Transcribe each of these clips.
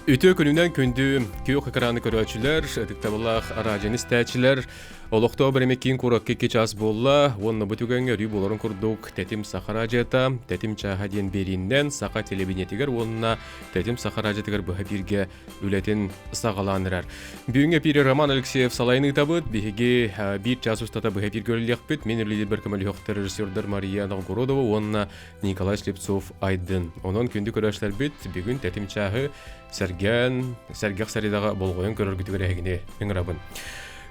Үтүө күнүнэн күндү күөх экраны көрөөччүлэр, ытыктабыллаах араадьыйаны истээччилэр, олохтоох бириэмэ киин куоракка 2 чаас буолла уонна бу түгэҥҥэ өрүү буоларын курдук Тэтим Саха араадьыйата, Тэтим чааһа диэн биэрииннэн Саха телевидениетигэр уонна Тэтим Саха араадьыйатыгар быһа бииргэ үлэтин саҕалаан эрэр. Бүгүҥҥү эпиири Роман Алексеев салайын ыытабыт. Биһиги биир чаас устата быһа эпииргэ үлэлиэхпит. Мин үлэлиирбэр көмөлөһүөхтэр режиссердар Мария Новгородова уонна Николай Слепцов Айдын. Онон күндү көрөөччүлэрбит бүгүн тэтим чааһы сэргээн, сэргэх саридаҕа болҕойон көрөргүтүгэр эһигини ыҥырабын.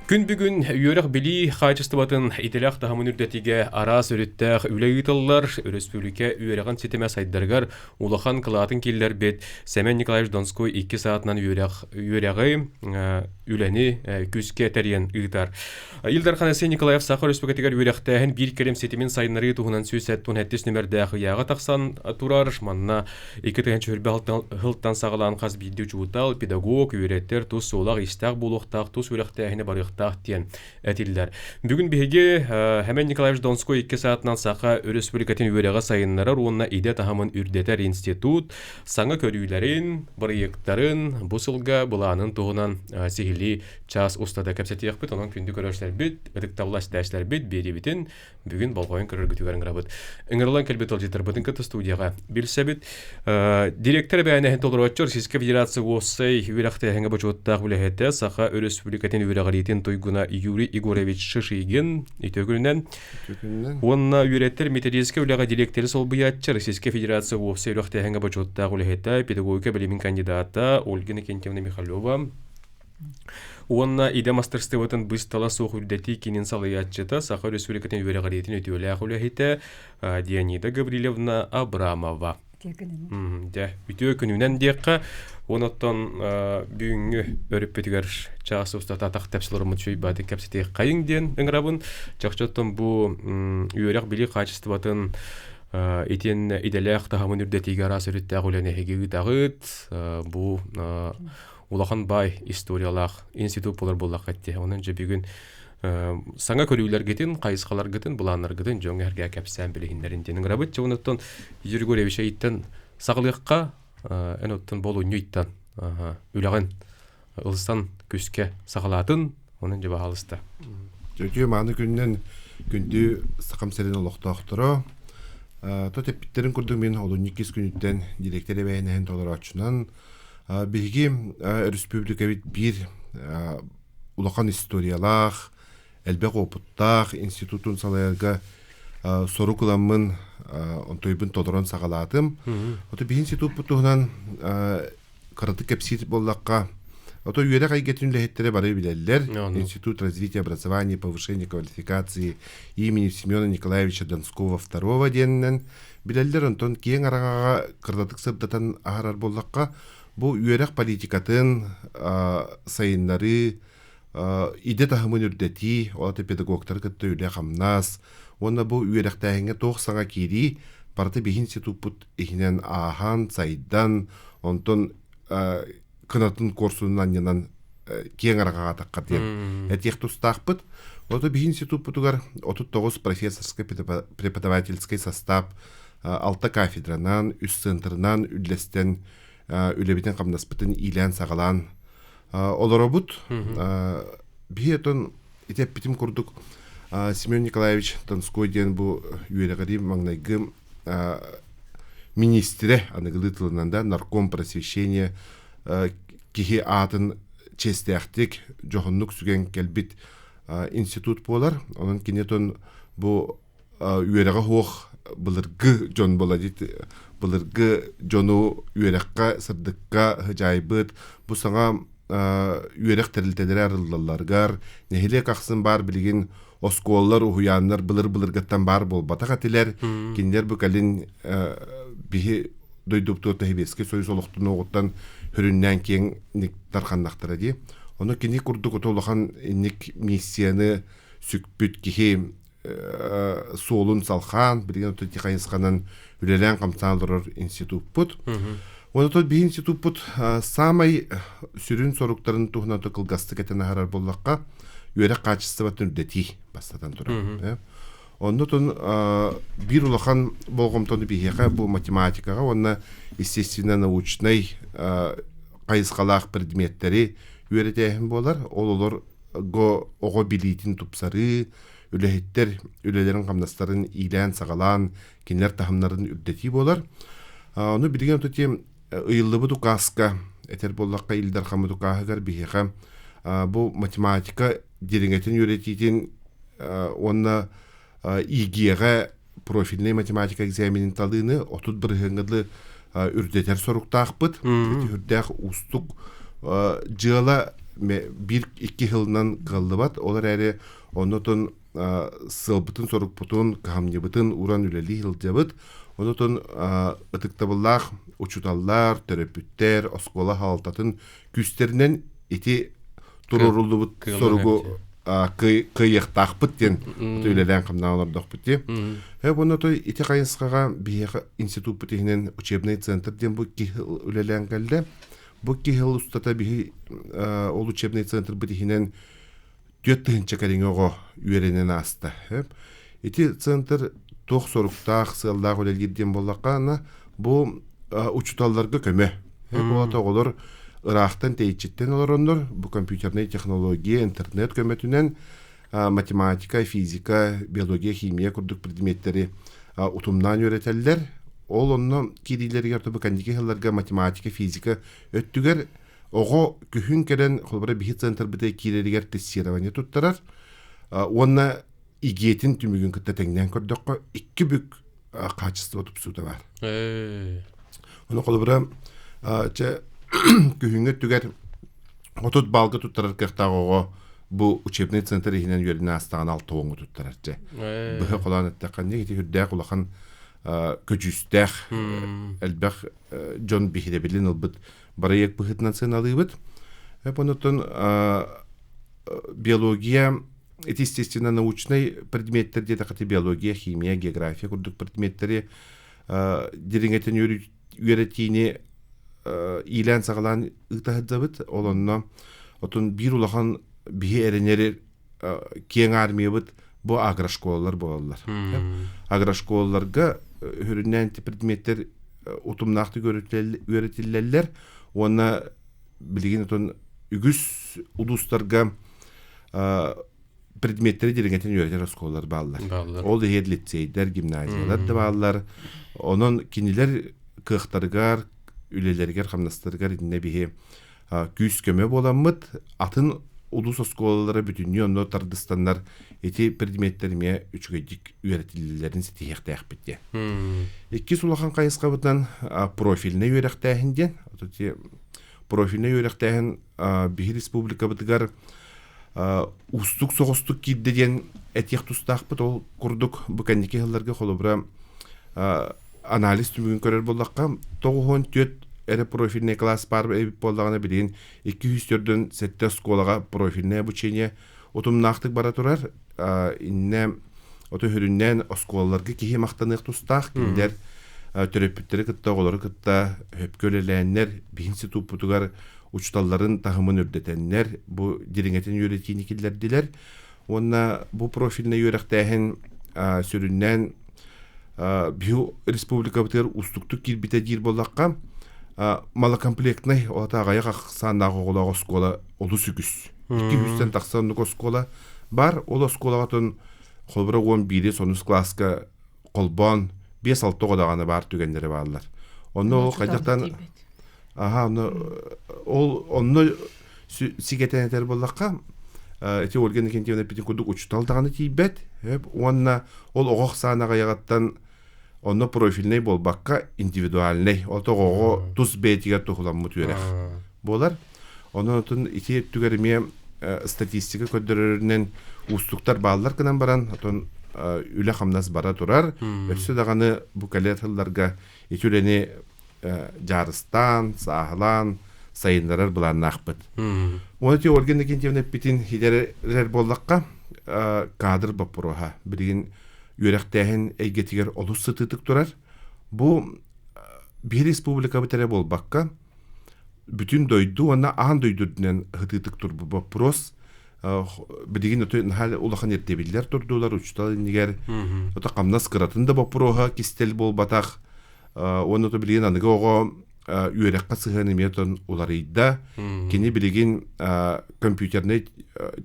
Күн бүгүн үөрэх-билии хаачыстыбатын идэлээх таһымын үрдэтигэ араас өрүттээх үлэ ыытыллар, өрөспүүбүлүкэ үөрэҕин ситимэ сайдарыгар улахан кылаатын киллэрбит Сэмэн Николаевич Донской икки саатынан үөрэх, үөрэҕи, үлэни күүскэ тэрийэн ыытар. Ил Дархан Айсен Николаев Саха Өрөспүүбүлүкэтигэр үөрэхтээһин биир кэлим ситимин сайыннарыы туһунан 177 нүмердээх ыйааҕа тахсан турар. Манна 2026 сылтан саҕалаан хас биирдии учуутал, педагог, үөрэтэр, тус суолаах-иистээх буолуохтаах, тус үөрэхтээһини барыахтаах диэн этиллэр. Бүгүн биһиги Хэмэн Николаевич Донской икки саатынан Саха Өрөспүүбүлүкэтин үөрэҕи сайыннарар уонна идэ таһымын үрдэтэр институт саҥа көрүүлэрин, бырайыактарын бу сылга былаанын туһунан сиһилии чаас устата кэпсэтиэхпит. Онон күндү көрөөччүлэрбит, ытыктабыллаах истээччилэрбит биэриибитин бүгүн болҕойон көрөргүтүгэр ыҥырабыт. Ыҥырыллан кэлбит ыалдьыттарбытын кытта студияҕа билсэбит. Директор эбээнэһин толорооччу Российскай Федерация уопсай үөрэхтээһиҥҥэ бочуоттаах үлэһитэ Саха Өрөспүүбүлүкэтин үөрэҕириитин туйгуна Юрий Егорович Шишигин үтүө күнүнэн уонна үөрэттэр методическай үлэҕэ дириэктэри солбуйааччы Российскай Федерация уопсай үөрэхтээһиҥҥэ бочуоттаах үлэһитэ, педагогика билимин кандидата Ольга Иннокентьевна Михалева Уонна идэ мастарыстыбатын быыстала суох үрдэтии киинин салайааччыта, Саха Өрөспүүбүлүкэтин үөрэҕириитин үтүөлээх үлэһитэ Дионида Гаврильевна Абрамова. Дьэ, үтүө күнүнэн диэххэ, онуттан бүгүҥҥү өрүппүтүгэр чаас устата атах тэпсилэрмит сүүйбаатын кэпсэтиэххэйиҥ диэн ыҥырабын. Чахчы оттон бу үөрэх-билии хаачыстыбатын итиэннэ идэлээх таһымын үрдэтиигэ араас өрүттээх үлэни эһиги ыытаҕыт. Бу улахан баай историялаах институт буолар буоллахха дии. Онон дьэ бүгүн саҥа көрүүлэргитин, хайысхаларгытын, былааннаргытын дьоҥҥо эргээ кэпсээн билиһиннэрин диэн ыҥырабыт. Дьэ онуттан Юрий Григорьевич ыйыттан саҕалыахха, эн оттон болунньу ыйыттан үлэҕин ылсан күскэ саҕалаатын, онон дьэ баһаалыста. Үтүө мааны күнүнэн күндү Сахам сирин олохтоохторо, то тэппиттэрин курдук мин олунньу иккис күнүттэн директор эбээһинэһин толорооччунан Биһиги өрөспүүбүлүкэбит биир улахан историялаах, элбэх уопуттаах институтун салайарга сорук ыламмын онтуйбун толорон саҕалаатым. Ото биһи институппут туһунан кыратык кэпсиир буоллахха, ото үөрэх эйгэтин үлэһиттэрэ бары билэллэр. Институт развития образования и повышения квалификации имени Семена Николаевича Донского II диэнинэн Билэллэр онтон киэҥ араҥаҕа кыратык сырдатан аһарар буоллахха, бу үөрэх политикатын сайыннарыы, идэ таһымын үрдэтии, ол аата педагогтары кытта үлэ-хамнас уонна бу үөрэхтээһиҥҥэ туох саҥа киирии барыта биһи институппут иһинэн ааһан, сайдан, онтон кынатын куорсунун анньынан киэҥ араҥаҕа диэн этиэх тустаахпыт. Ото биһи институппутугар 39 профессорскай преподавательскай состав алта кафедранан, үс центрынан үллэстэн үлэбитин-хамнаспытын иилээн-саҕалаан олоробут. Биһи отон ити эппитим курдук Семен Николаевич Донской диэн бу үөрэҕирии маҥнайгы министрэ аныгылыы тылынан да нарком просвещения киһи аатын чиэстээхтик дьоһуннук сүгэн кэлбит институт буолар. Онон кини отон бу үөрэҕэ суох былыргы дьон буола былыргы дьону үөрэххэ сырдыкка сыдьаайбыт бу саҥа үөрэх тэрилтэлэрэ арыллалларыгар нэһилиэк ахсын баар билигин оскуолалар, уһуйааннар былыр-былыргыттан баар буолбатах этилэр. Кинилэр бу кэлин биһи дойдубутугар Сэбиэскэй Союз олохтунуоҕуттан хөрүннээн киэҥник тарханнахтара дии. Ону кини курдук улахан инник миссияны сүкпүт киһи суолун салхаан, билигин ити хайысханан үлэлээн-хамсаан олорор институппут. Онон биһи институппут саамай сүрүн соруктарын туһунан кылгастык этэн аһарар буоллахха, үөрэх хаачыстыбатын үрдэтии бастатан турар. Оннотон биир улахан болҕомтону биһиэхэ бу математикаҕа уонна естественно-научнай хайысхалаах предметтэри үөрэтээһин буолар. Ол олорго оҕо билиитин тупсарыы, үлэһиттэр үлэлэрин-хамнастарын иилээн-саҕалаан кинилэр таһымнарын үрдэтии буолар. Ону билигин ити ыйыллыбыт укааска этэр буоллахха Ил Дархаммыт укааһыгар биһиэхэ бу математика дириҥэтин үөрэтиитин уонна ИГЭ-ҕэ профильнай математика экзаменин талыыны 30 бырыһыаҥҥа дылы үрдэтэр соруктаахпыт. Үрдээх уустук дьыала биир икки сылынан кыаллыбат. Ол эрээри оннотон сыалбытын, сорукпутун, кыһамньыбытын уран үлэлии сылдьабыт. Онотон ытыктабыллаах учууталлар, төрөппүттэр, оскуола хаалтатын күүстэринэн ити туруоруллубут соругу кыайыахтаахпыт диэн үлэлээн хамнаан олордохпут дии. Э той ити хайысхаҕа биһиэхэ институппут иһинэн учебный центр диэн бу киһи үлэлээн кэллэ. Бу киһи устата биһи ол учебный центрбыт иһинэн 4000 кэриҥэ оҕо үөрэнэн ааста. Ити центр туох соруктаах, сыаллаах үлэлиир диэн буоллахха, бу учууталларга көмө. Буолата оҕолор ыраахтан тэйиччиттэн олороннор бу компьютернай технология, интернет көмөтүнэн математика, физика, биология, химия курдук предметтэри утумнаан үөрэтэллэр. Ол онно киириилэригэр тобу кэнники сылларга математика, физика өттүгэр оҕо күһүн кэлэн холобура биһи центрбытыгар киирэригэр тестирование туттарар уонна ИГЭ-тин түмүгүн кытта тэҥнээн көрдөххө икки бүк хаачыстыба тупсуута баар. Ону холобура чэ күһүҥҥү өттүгэр 30 баллга туттарар кыахтаах оҕо бу учебный центр иһинэн үөрэнэ аастаҕына 60-ҥа туттарар чэ. Быһа холоон эттэххэ ити үрдээх улахан көдьүүстээх элбэх дьон биһирэбилин ылбыт бырайыак быһыытынан сыаналыыбыт. Онуттан биология ити естественно научнай предметтэр диэтэххэ биология, химия, география курдук предметтэри дириҥэтин үөрэтиини иилээн-саҕалаан ыыта сылдьабыт. Ол онно отун биир улахан биһи эрэнэр киэҥ армиябыт бу агрошколалар буолаллар. Агрошколаларга үрүннээн предметтэр утумнаахтык үөрэтиллэллэр уонна билигин отон үгүс улуустарга предметтэри дириҥэтин үөрэтэр оскуолалар бааллар. Ол иһигэр лицейдэр, гимназиялар да бааллар. Онон кинилэр кыахтарыгар, үлэлэригэр, хамнастарыгар итиннэ биһи күүс-көмө буоламмыт, атын улуус оскуолалара бүтүннүү онно тардыстаннар ити предметтэр эмиэ үчүгэйдик үөрэтиллэллэрин ситиһиэхтээхпит диэн. Иккис улахан хайысхабытынан профильнай үөрэхтээһин диэн. Профильнай үөрэхтээһин биһи республикабытыгар уустук соҕустук киирдэ диэн этиэх тустаахпыт. Ол курдук бу кэнники сылларга холобура анализ түмүгүн көрөр буоллахха, 94 эрэ профильный класс баар эбит буоллаҕына, билигин 247 оскуолаҕа профильное обучение утумнаахтык бара турар. Иннэ ото сүрүннээн оскуолаларга киһи махтаныах тустаах. Кинилэр төрөппүттэри кытта, оҕолору кытта хөпкө үлэлээннэр, биһи институппутугар учууталларын таһымын үрдэтэннэр, бу дириҥэтин үөрэтиини киллэрдилэр. Уонна бу профильнай үөрэхтээһин сүрүннээн биһи республикабытыгар уустуктук киирбитэ диир буоллахха, малокомплектнай, ол аҕыйах ахсааннаах оҕолоох оскуола олус үгүс. 200-тэн тахса оннук оскуола бар. Ол оскуолаҕа холобура 11 сонус кылааска холбоон 5-6 оҕо даҕаны баар түгэннэрэ бааллар. Онно ол хайдахтан аха онно ол онно сигэтэн этэр буоллахха ити Ольга Иннокентьевна эппитин курдук учуутал даҕаны тиийбэт уонна ол оҕо ахсаана аҕыйаҕыттан онно профильнай буолбакка индивидуальнай ол оҕоҕо тус бэйэтигэр туһуламмыт үөрэх буолар. Онон отун ити өттүгэр эмиэ статистика көрдөрөрүнэн уустуктар бааллар гынан баран отон үлэ-хамнас бара турар. Өссө даҕаны бу кэлэр сылларга ити үлэни дьаарыстаан, сааһылаан сайыннарар былааннаахпыт. Уонна ити Ольга Иннокентьевна эппитин хитэрэр буоллахха, кадр боппуруоһа билигин үөрэхтээһин эйгэтигэр олус сытыытык турар. Бу биһи республикабыт эрэ буолбакка, бүтүн дойду уонна аан дойду үрдүнэн сытыытык турбут боппуруос. Билигин наһаа улахан ирдэбиллэр турдулар учуутал иннигэр. Ото хамнас кыратын да боппуруоһа кистэл буолбатах. Уонна билигин аныгы оҕо үөрэххэ сыһыан эмиэ тон уларыйда. Кини билигин компьютернай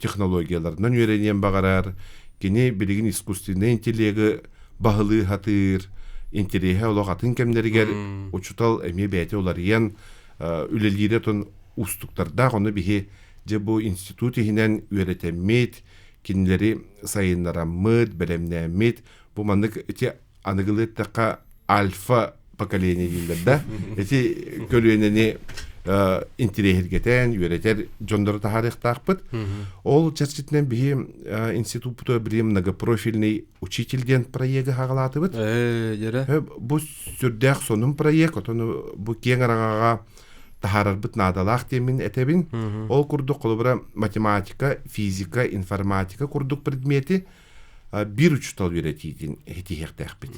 технологияларынан үөрэниэн баҕарар. Кини билигин искусственнай интеллеги баһылыы сатыыр. Интэриэһэ олох атын кэмнэригэр учуутал эмиэ бэйэтэ уларыйан үлэлиирэ тон уустуктардаах. Ону биһи дьэ бу институт иһинэн үөрэтэммит, кинилэри сайыннараммыт, бэлэмнээммит, бу маннык ити аныгылыы эттэххэ альфа поколение дииллэр да ити көлүөнэни интириэһиргэтэн үөрэтэр дьоннору таһаарыахтаахпыт. Ол чэрчитинэн биһи институппутугар билим многопрофильный учитель диэн проегы хаҕалаатыбыт. Бу сүрдээх сонун проект, отону бу киэҥ араҥаҕа таһаарарбыт наадалаах диэммин этэбин. Ол курдук холобура математика, физика, информатика курдук предмети биир учуутал үөрэтиитин иһитиһиэхтээхпит.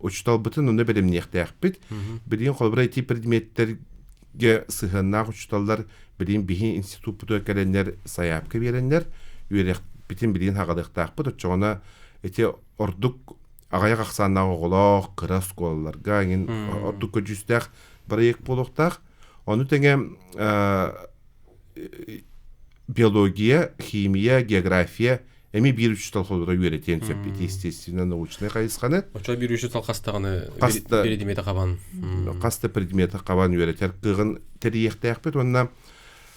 Учууталбытын онно бэлэмниэхтээхпит. Билигин холобура ити предметтэргэ сыһыаннаах учууталлар билигин биһи институппутугар кэлэннэр сайаапка биэрэннэр үөрэхпитин билигин хаҕалыахтаахпыт. Оччоҕуна ити ордук аҕыйах ахсааннаах оҕолоох кыра оскуолаларга эҥин ордук көдьүүстээх проект буолуохтаах. Ону тэҥэ биология, химия, география эми биир учуутал холура үөрэтиэн сөп ити естественно-научнай хайысханы. Очо биир учуутал хастаҕаны предмети хабан. Хаста предмети хабан үөрэтэр кыаҕын тэрийиэхтээхпит уонна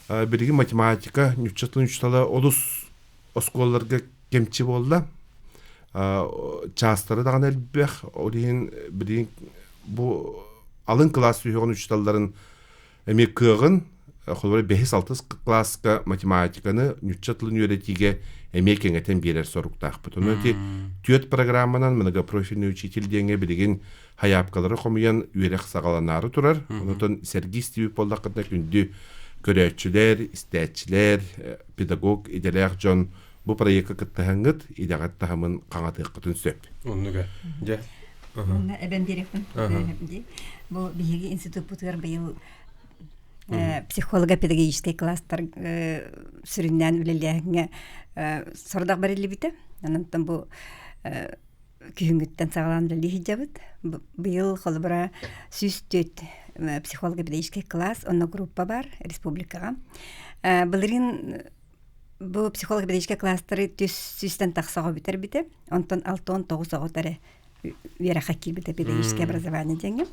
билигин математика ньучча тылын учуутала олус оскуолаларга кэмчи буолла. Чаастары даҕаны элбэх, ол иһин билигин бу алын кылаас сүһүөҕүн учууталларын эмиэ кыаҕын холобура бэһис-алтыс кылааска математиканы ньучча тылын үөрэтиигэ эмиэ кэҥэтэн биэрэр соруктаахпыт. Онон ити түөрт программанан многопрофильный учитель диэҥҥэ билигин хайаапкалары хомуйан үөрэх саҕаланаары турар. Онтон сэргии истибит буоллаххытына күндү көрөөччүлэр, истээччилэр, педагог идэлээх дьон бу проекка кыттыһаҥҥыт идэҕит таһымын хаҥатыаххытын сөп. Оннуга. Дьэ. Онно эбэн биэриэхпин. Бу биһиги институппутугар быйыл психолого-педагогическай класстар сүрүннээн үлэлээһиҥҥэ сорудах бэриллибитэ. Онон бу күһүҥҥүттэн саҕалаан үлэлии сылдьабыт. Быйыл холобура 104 психолого-педагогическай класс, онно группа бар республикаҕа. Былырыын бу психолого-педагогическай класстары түс сүүстэн тахса оҕо бүтэрбитэ. Онтон 69 оҕо эрэ үөрэххэ киирбитэ педагогическое образование диэҥҥэ.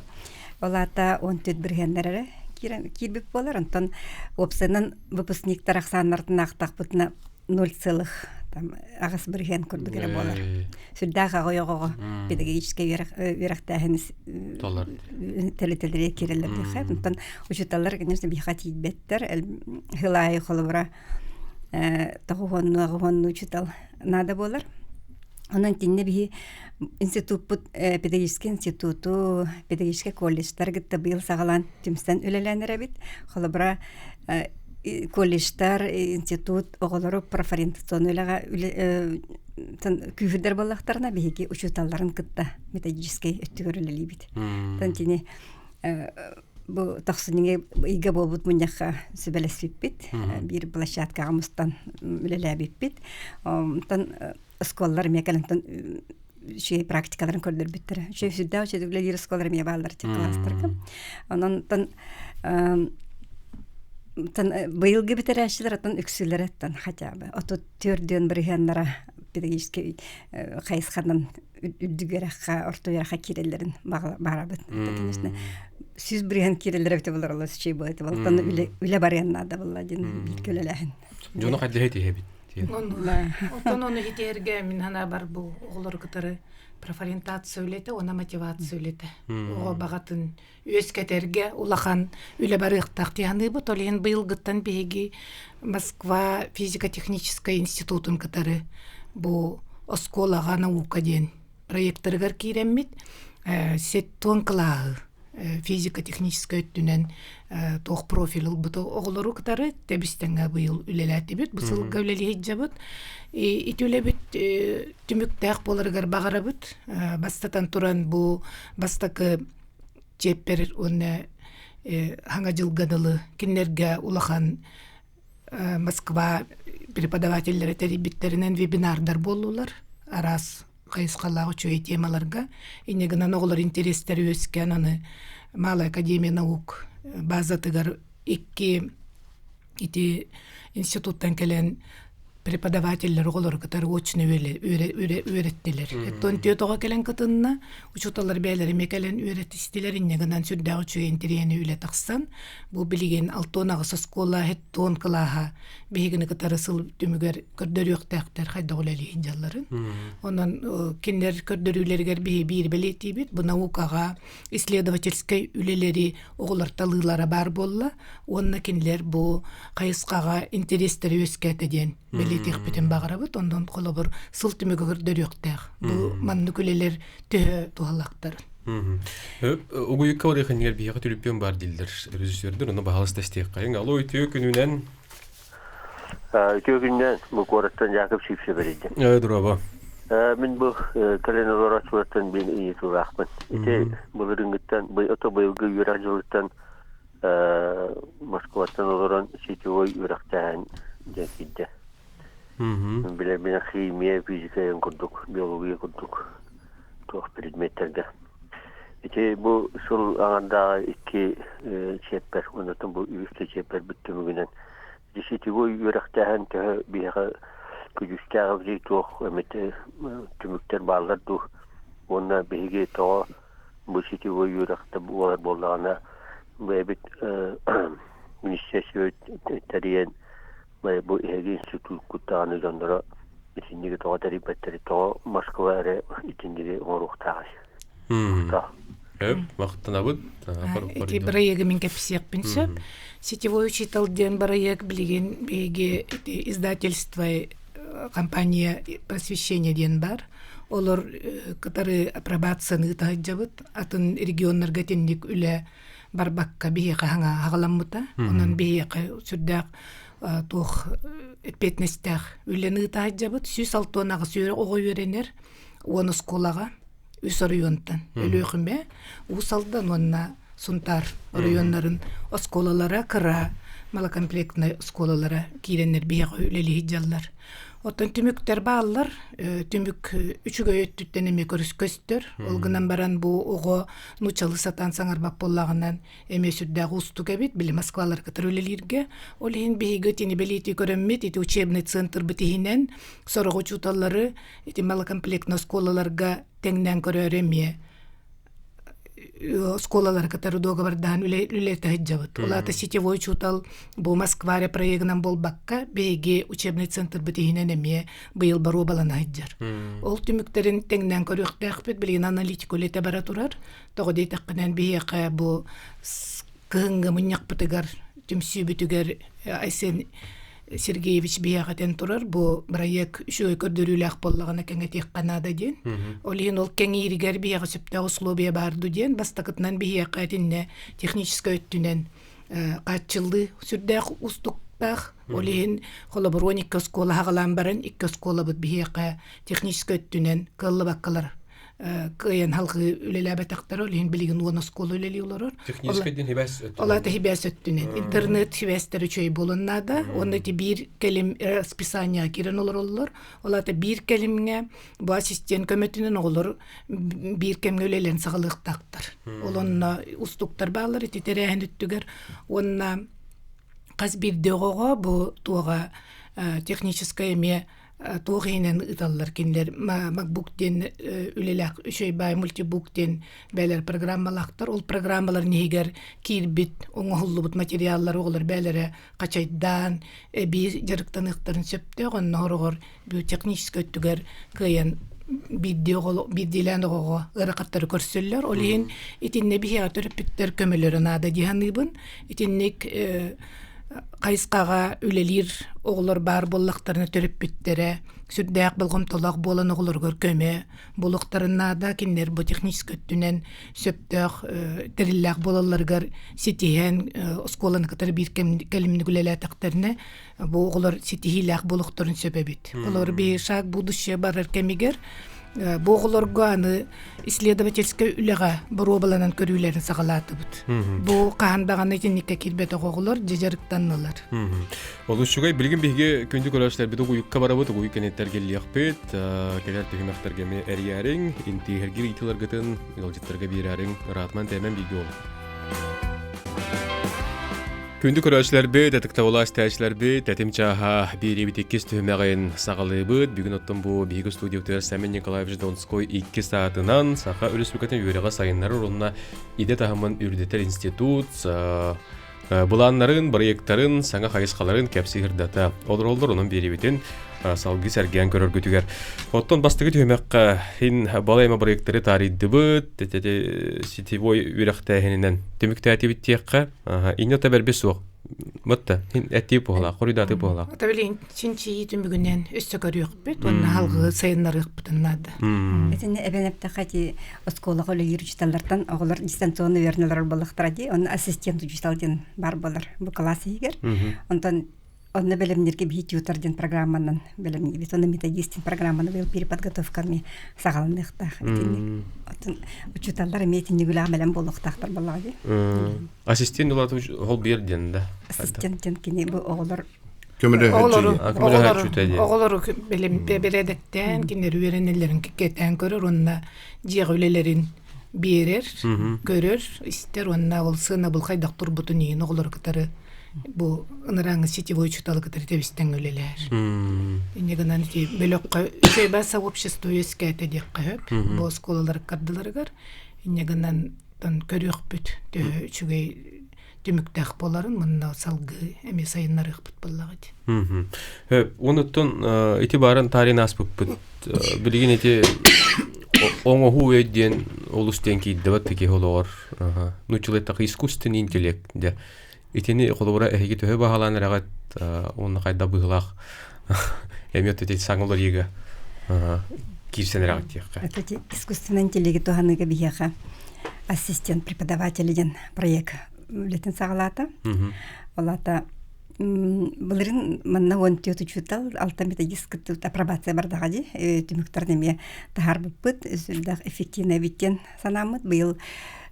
Ол аата 14 бырыһыаннар эрэ киирбит буолар. Онтон уопсайынан выпускниктар ахсааннарытын аахтахпытына 0 целых там аҕыс бырыһыан курдук эрэ буолар. Сүрдээх аҕай оҕоҕо педагогическай үөрэхтээһин тэрилтэлэрэ киирэллэр диэххэ. Онтон учууталлар, конечно, биһиэхэ тиийбэттэр. Сыл аайы холобура тоҕуһуоннуу аҕыһуоннуу учуутал наада буолар. Онон итиннэ биһи институппут педагогическай институту, педагогическай колледжтары кытта быйыл саҕалаан түмсэн үлэлээн эрэбит. Холобура, колледжтар, институт оҕолору профориентационнай үлэҕэ күүһүрдэр буоллахтарына, биһиги учууталларын кытта методическай өттүгэр үлэлиибит. Оттон итини бу тохсунньуга ыйга буолбут мунньахха сүбэлэспиппит, биир площадкаҕа мустан үлэлээбиппит. Онтон оскуолалар эмиэ кэлэн үчүгэй практикаларын көрдөрбүттэрэ. Үчүгэй сүрдээх үчүгэй үлэлиир оскуолалар эмиэ бааллар кылаастарга. Онон быйылгы бүтэрээччилэр оттон үксүлэрэ оттон хотя бы 34 бырыһыаннара педагогическай хайысханан үрдүк үөрэххэ, орто үөрэххэ киирэллэрин баҕарабыт. Конечно, 100% киирэллэрэ эбитэ буолар олус үчүгэй буолар этэ. Оттон үлэ барыан наада буолла диэн бииргэ үлэлээһин. Дьону хайдах этиһэбит? Оттон ону итиэргэ мин санаабар бу оҕолору кытары профориентация үлэтэ уонна мотивация үлэтэ. Оҕо баҕатын үөскэтэргэ улахан үлэ барыахтаах дии саныыбыт. Ол иһин быйылгыттан биһиги Москва физико-техническай институтун кытары бу оскуолаҕа наука диэн проектарыгар киирэммит сеттуон кылааһы физико-техническай өттүнэн туох профиль ылбыт оҕолору кытары тэбис-тэҥҥэ быйыл үлэлээтибит. Бу сылга үлэлии сылдьабыт. Ити үлэбит түмүктээх буоларыгар баҕарабыт. Бастатан туран бу бастакы чиэппэр уонна хаҥа дьылга дылы кинилэргэ улахан Москва преподавателлэрэ тэрийбиттэринэн вебинардар буоллулар. Араас хайысхалаах үчүгэй темаларга. Инньэ гынан оҕолор интэриэстэрэ үөскээн аны. Малая академия наук базатыгар икки ити институттан кэлэн преподавателлэр оҕолору кытары очно үөрэттилэр. Оттон түөрт оҕо кэлэн кытынна, учууталлар бэйэлэрэ эмиэ кэлэн үөрэтистилэр, инньэ гынан сүрдээх үчүгэй интэриэһинэй үлэ тахсан, бу билигин 68 оскуола һэттуон кылааһа биһигини кытары сыл түмүгэр көрдөрүөхтээхтэр хайдах үлэлии сылдьалларын. Онон кинилэр көрдөрүүлэригэр биһи биир бэлиэтиибит, бу наукаҕа исследовательскай үлэлэри оҕолор талыылара баар буолла уонна кинилэр бу хайысхаҕа интэриэстэрэ үөскээтэ диэн бэлиэтиэхпитин баҕарабыт. Онон холобур сыл түмүгэ көрдөрүөхтээх. Бу маннык үлэлэр төһө туһалаахтарын. Угуйукка барыахын биһиэхэ түлүппүөн бар дииллэр режиссердэр, ону баһалыста истиэххэйиҥ. Алло, үтүө күнүнэн. Үтүө күнүнэн бу куораттан Яков Сивцев эрийдим. Дороба. Мин бу кэлэн олорооччулартан биир ыйытыылаахпын. Ити былырыыҥҥыттан, ото быйылгы үөрэх дьылыттан Москваттан олорон сетевой үөрэхтээһин диэн киирдэ. Билэр химия, физика курдук, биология курдук туох предметтэргэ. Ити бу сыл аҥардааҕы икки чиэппэр, оннуттан бу үһүс да чиэппэр бүттүмүгүнэн сетевой үөрэхтээһин төһө биһиэхэ күдьүүстээх эбитий, туох эмит түмүктэр бааллар дуу? Уонна биһиги тоҕо бу сетевой үөрэхтэ буолар буоллаҕына бэйэбит министерство тэрийэн бу эһиги институккут даҕаны дьонноро итинниги тоҕо тэрийбэттэрий, тоҕо Москва эрэ итинниги оҥоруохтааҕый? Өп, махтанабыт. Ити бырайыагы мин кэпсиэхпин сөп. Сетевой учитель диэн бырайыак билигин биһиги ити издательство компания просвещение диэн бар. Олор кытары апробацияны ыыта сылдьабыт. Атын регионнарга итинник үлэ барбакка биһиэхэ хаҕаламмыта. Онон биһиэхэ сүрдээх туох эппиэтинэстээх үлэни ыыта сылдьабыт. 168 оҕо үөрэнэр уон оскуолаҕа үс оройуонтан Өлүөхүмэ, Уус Алдан уонна Сунтаар оройуоннарын оскуолалара кыра малокомплектнай оскуолалара киирэннэр биһиэхэ үлэлии сылдьаллар. Оттон түмүктэр бааллар. Түмүк үчүгэй өттүттэн эмиэ көрүс көстөр. Ол гынан баран бу оҕо нууччалыы сатаан саҥарбат буоллаҕынан эмиэ сүрдээх уустук эбит. Били Москвалар кытары үлэлииргэ. Ол иһин биһиги итини бэлиэтии көрөммүт, ити учебный центрбыт иһинэн сорох учууталлары ити малокомплектный оскуолаларга тэҥнээн көрөөрү эмиэ оскуолалары кытары дуогабардаһан үлэлэтэ сылдьабыт. Ол аата сетевой учуутал бу Москваре проегынан буолбакка, биһиги учебный центрбыт иһинэн эмиэ быйыл боруобалана сылдьар. Ол түмүктэрин тэҥнээн көрүөхтээхпит, билигин аналитика үлэтэ бара турар. Тоҕо диэтэххинэн биһиэхэ бу кыһыҥҥы мунньахпытыгар түмсүүбүтүгэр Айсен Сергеевич биһиэхэ этэн турар бу бырайыак үчүгэй көрдөрүүлээх буоллаҕына кэҥэтиэххэ наада диэн. Ол иһин ол кэҥииригэр биһиэхэ сөптөөх условия баар дуу диэн бастакытынан биһиэхэ итиннэ техническэй өттүнэн хааччыллыы сүрдээх уустуктаах. Ол иһин холобур 12 оскуола аҕалаан баран икки оскуолабыт биһиэхэ техническэй өттүнэн кыаллыбаккалар кыайан халҕыы үлэлээбэтэхтэрэ, ол иһин билигин уон оскуола үлэлии олорор. Техническэй диэн хибээс өттүнэн. Ол аата хибээс өттүнэн. Интернет хибээстэр үчүгэй буолан наада. Уонна ити биир кэлим расписание киирэн олороллор. Ол аата биир кэлимҥэ бу ассистент көмөтүнэн оҕолор биир кэмҥэ үлэлээн саҕалыахтаахтар. Ол онно устуктар бааллар ити тэрээһин өттүгэр. Уонна хас биирдии оҕоҕо бу туоҕа техническэй эмиэ туох иһинэн ыыталлар кинилэр MacBook диэн үлэлээх үчүгэй баай мультибук диэн бэйэлэр программалаахтар ол программаларын иһигэр киирбит оҥоһуллубут материаллар оҕолор бэйэлэрэ хачайдаан эбии дьарыктаныахтарын сөптөөх онно сороҕор техническэй өттүгэр кыайан биирдии оҕо биирдиилээн оҕоҕо ыарахаттары көрсөллөр ол иһин итиннэ биһиэхэ төрөппүттэр көмөлөрө наада дии саныыбын итинник хайысхаҕа үлэлиир оҕолор баар буоллахтарына төрөппүттэрэ сүрдээх болҕомтолоох буолан оҕолоругар көмө буолуохтарын наада. Кинилэр бу техническэй өттүнэн сөптөөх тэриллээх буолалларыгар ситиһэн оскуоланы кытары биир кэлимник үлэлээтэхтэринэ бу оҕолор ситиһиилээх буолуохтарын сөп эбит. Олор биһи шаг будущее барар кэмигэр бу оҕолорго аны исследовательскай үлэҕэ боруобаланан көрүүлэрин саҕалаатыбыт. Бу хаһан даҕаны итинниккэ киирбэтэх оҕолор дьэ дьарыктаннылар. Олус үчүгэй. Билигин биһиги күндү көрөөччүлэрбит угуйукка барабыт, угуйук кэнниттэн кэллиэхпит. Кэлэр түһүмэхтэргэ эмиэ эрийээриҥ, интиэһэргир ыйытыыларгытын ыалдьыттарга биэрээриҥ, ыраатыман тээмэн бииргэ буолуҥ. Күндү көрөөччүлэрбит, ытыктабылаах истээччилэрбит, тэтим чааһа биэриибит иккис түһүмэҕин саҕалыыбыт. Бүгүн оттон бу биһиги студиябытыгар Сэмэн Николаевич Донской иккис аатынан Саха Өрөспүүбүлүкэтин үөрэҕи сайыннарар уонна идэ таһымын үрдэтэр институт былааннарын, бырайыактарын, саҥа хайысхаларын кэпсии сырдата олороллор. Онон биэриибитин салгыы сэргээн көрөргүтүгэр. Оттон бастакы түһүмэххэ ин балай эмэ бырайыактары таарыйдыбыт, сетевой үөрэхтээһининэн түмүктээтибит диэххэ. Инньэ табэрби суох. Батта, хин эттии буолаах, хоруйдааты буолаах. Ата билин чинчийии түмүгүнэн өссө көрүөхпүт уонна халгыы сайыннарыахпытын наада. Итиннэ эбэн эптэхэ ити оскуолаҕа үлэлиир учителлартан оҕолор дистанционно үөрэнэлэр буоллахтара дии. Онно ассистент учитель диэн бар буолар бу класс иһигэр. Онтон Онно бэлэмниргэ биһи тьютор диэн программанан бэлэмниибит. Онно методист диэн программаны быйыл переподготовками саҕаланыахтаах итинник. Оттон учууталлар эмиэ итинник үлэҕэ бэлэм буолуохтаахтар буоллаҕа дии. Ассистент улаатык ол биэр диэн да. Ассистент диэн кини бу оҕолор Оҕолору оҕолору бэлэм бэрэдэктээн кинилэр үөрэнэллэрин кэтээн көрөр уонна дьиэҕэ үлэлэрин биэрэр, көрөр, истэр уонна ол сыанабыл хайдах турбутун иһин оҕолору кытары бу ынырааҥы сетевой учууталы кытары тэбистэн үлэлээр. Инньэ гынан ити бөлөххө үчүгэй сообщество үөскээтэ диэххэ сөп. Бу оскуолалар ыккардыларыгар инньэ гынан көрүөхпүт төһө үчүгэй түмүктээх буоларын мунна салгыы эмиэ сайыннарыахпыт буоллаҕа ити. Онуттан ити баарын таарыйан ааспыппыт. Билигин ити оҥоһуу өй диэн олус диэн киирдэбэт киһи олоҕор. Нууччалыы эттэххэ искусственный интеллект дьэ. Итини холобура эһиги төһө баһылаан эрэҕит уонна хайдах быһыылаах эмиэ ити саҥа уларыйыыга киирсэн эрэҕит диэххэ. Это искусственный интеллеги туһаныыга биһиэхэ ассистент преподавателя диэн проект үлэтин саҕалаата. Ол аата Былырыын манна 14 учуутал, алта методист кыттыбыт апробация бардаҕа дии. Түмүктэрин эмиэ таһаарбыппыт. Сүрдээх эффективный эбит диэн санааммыт. Быйыл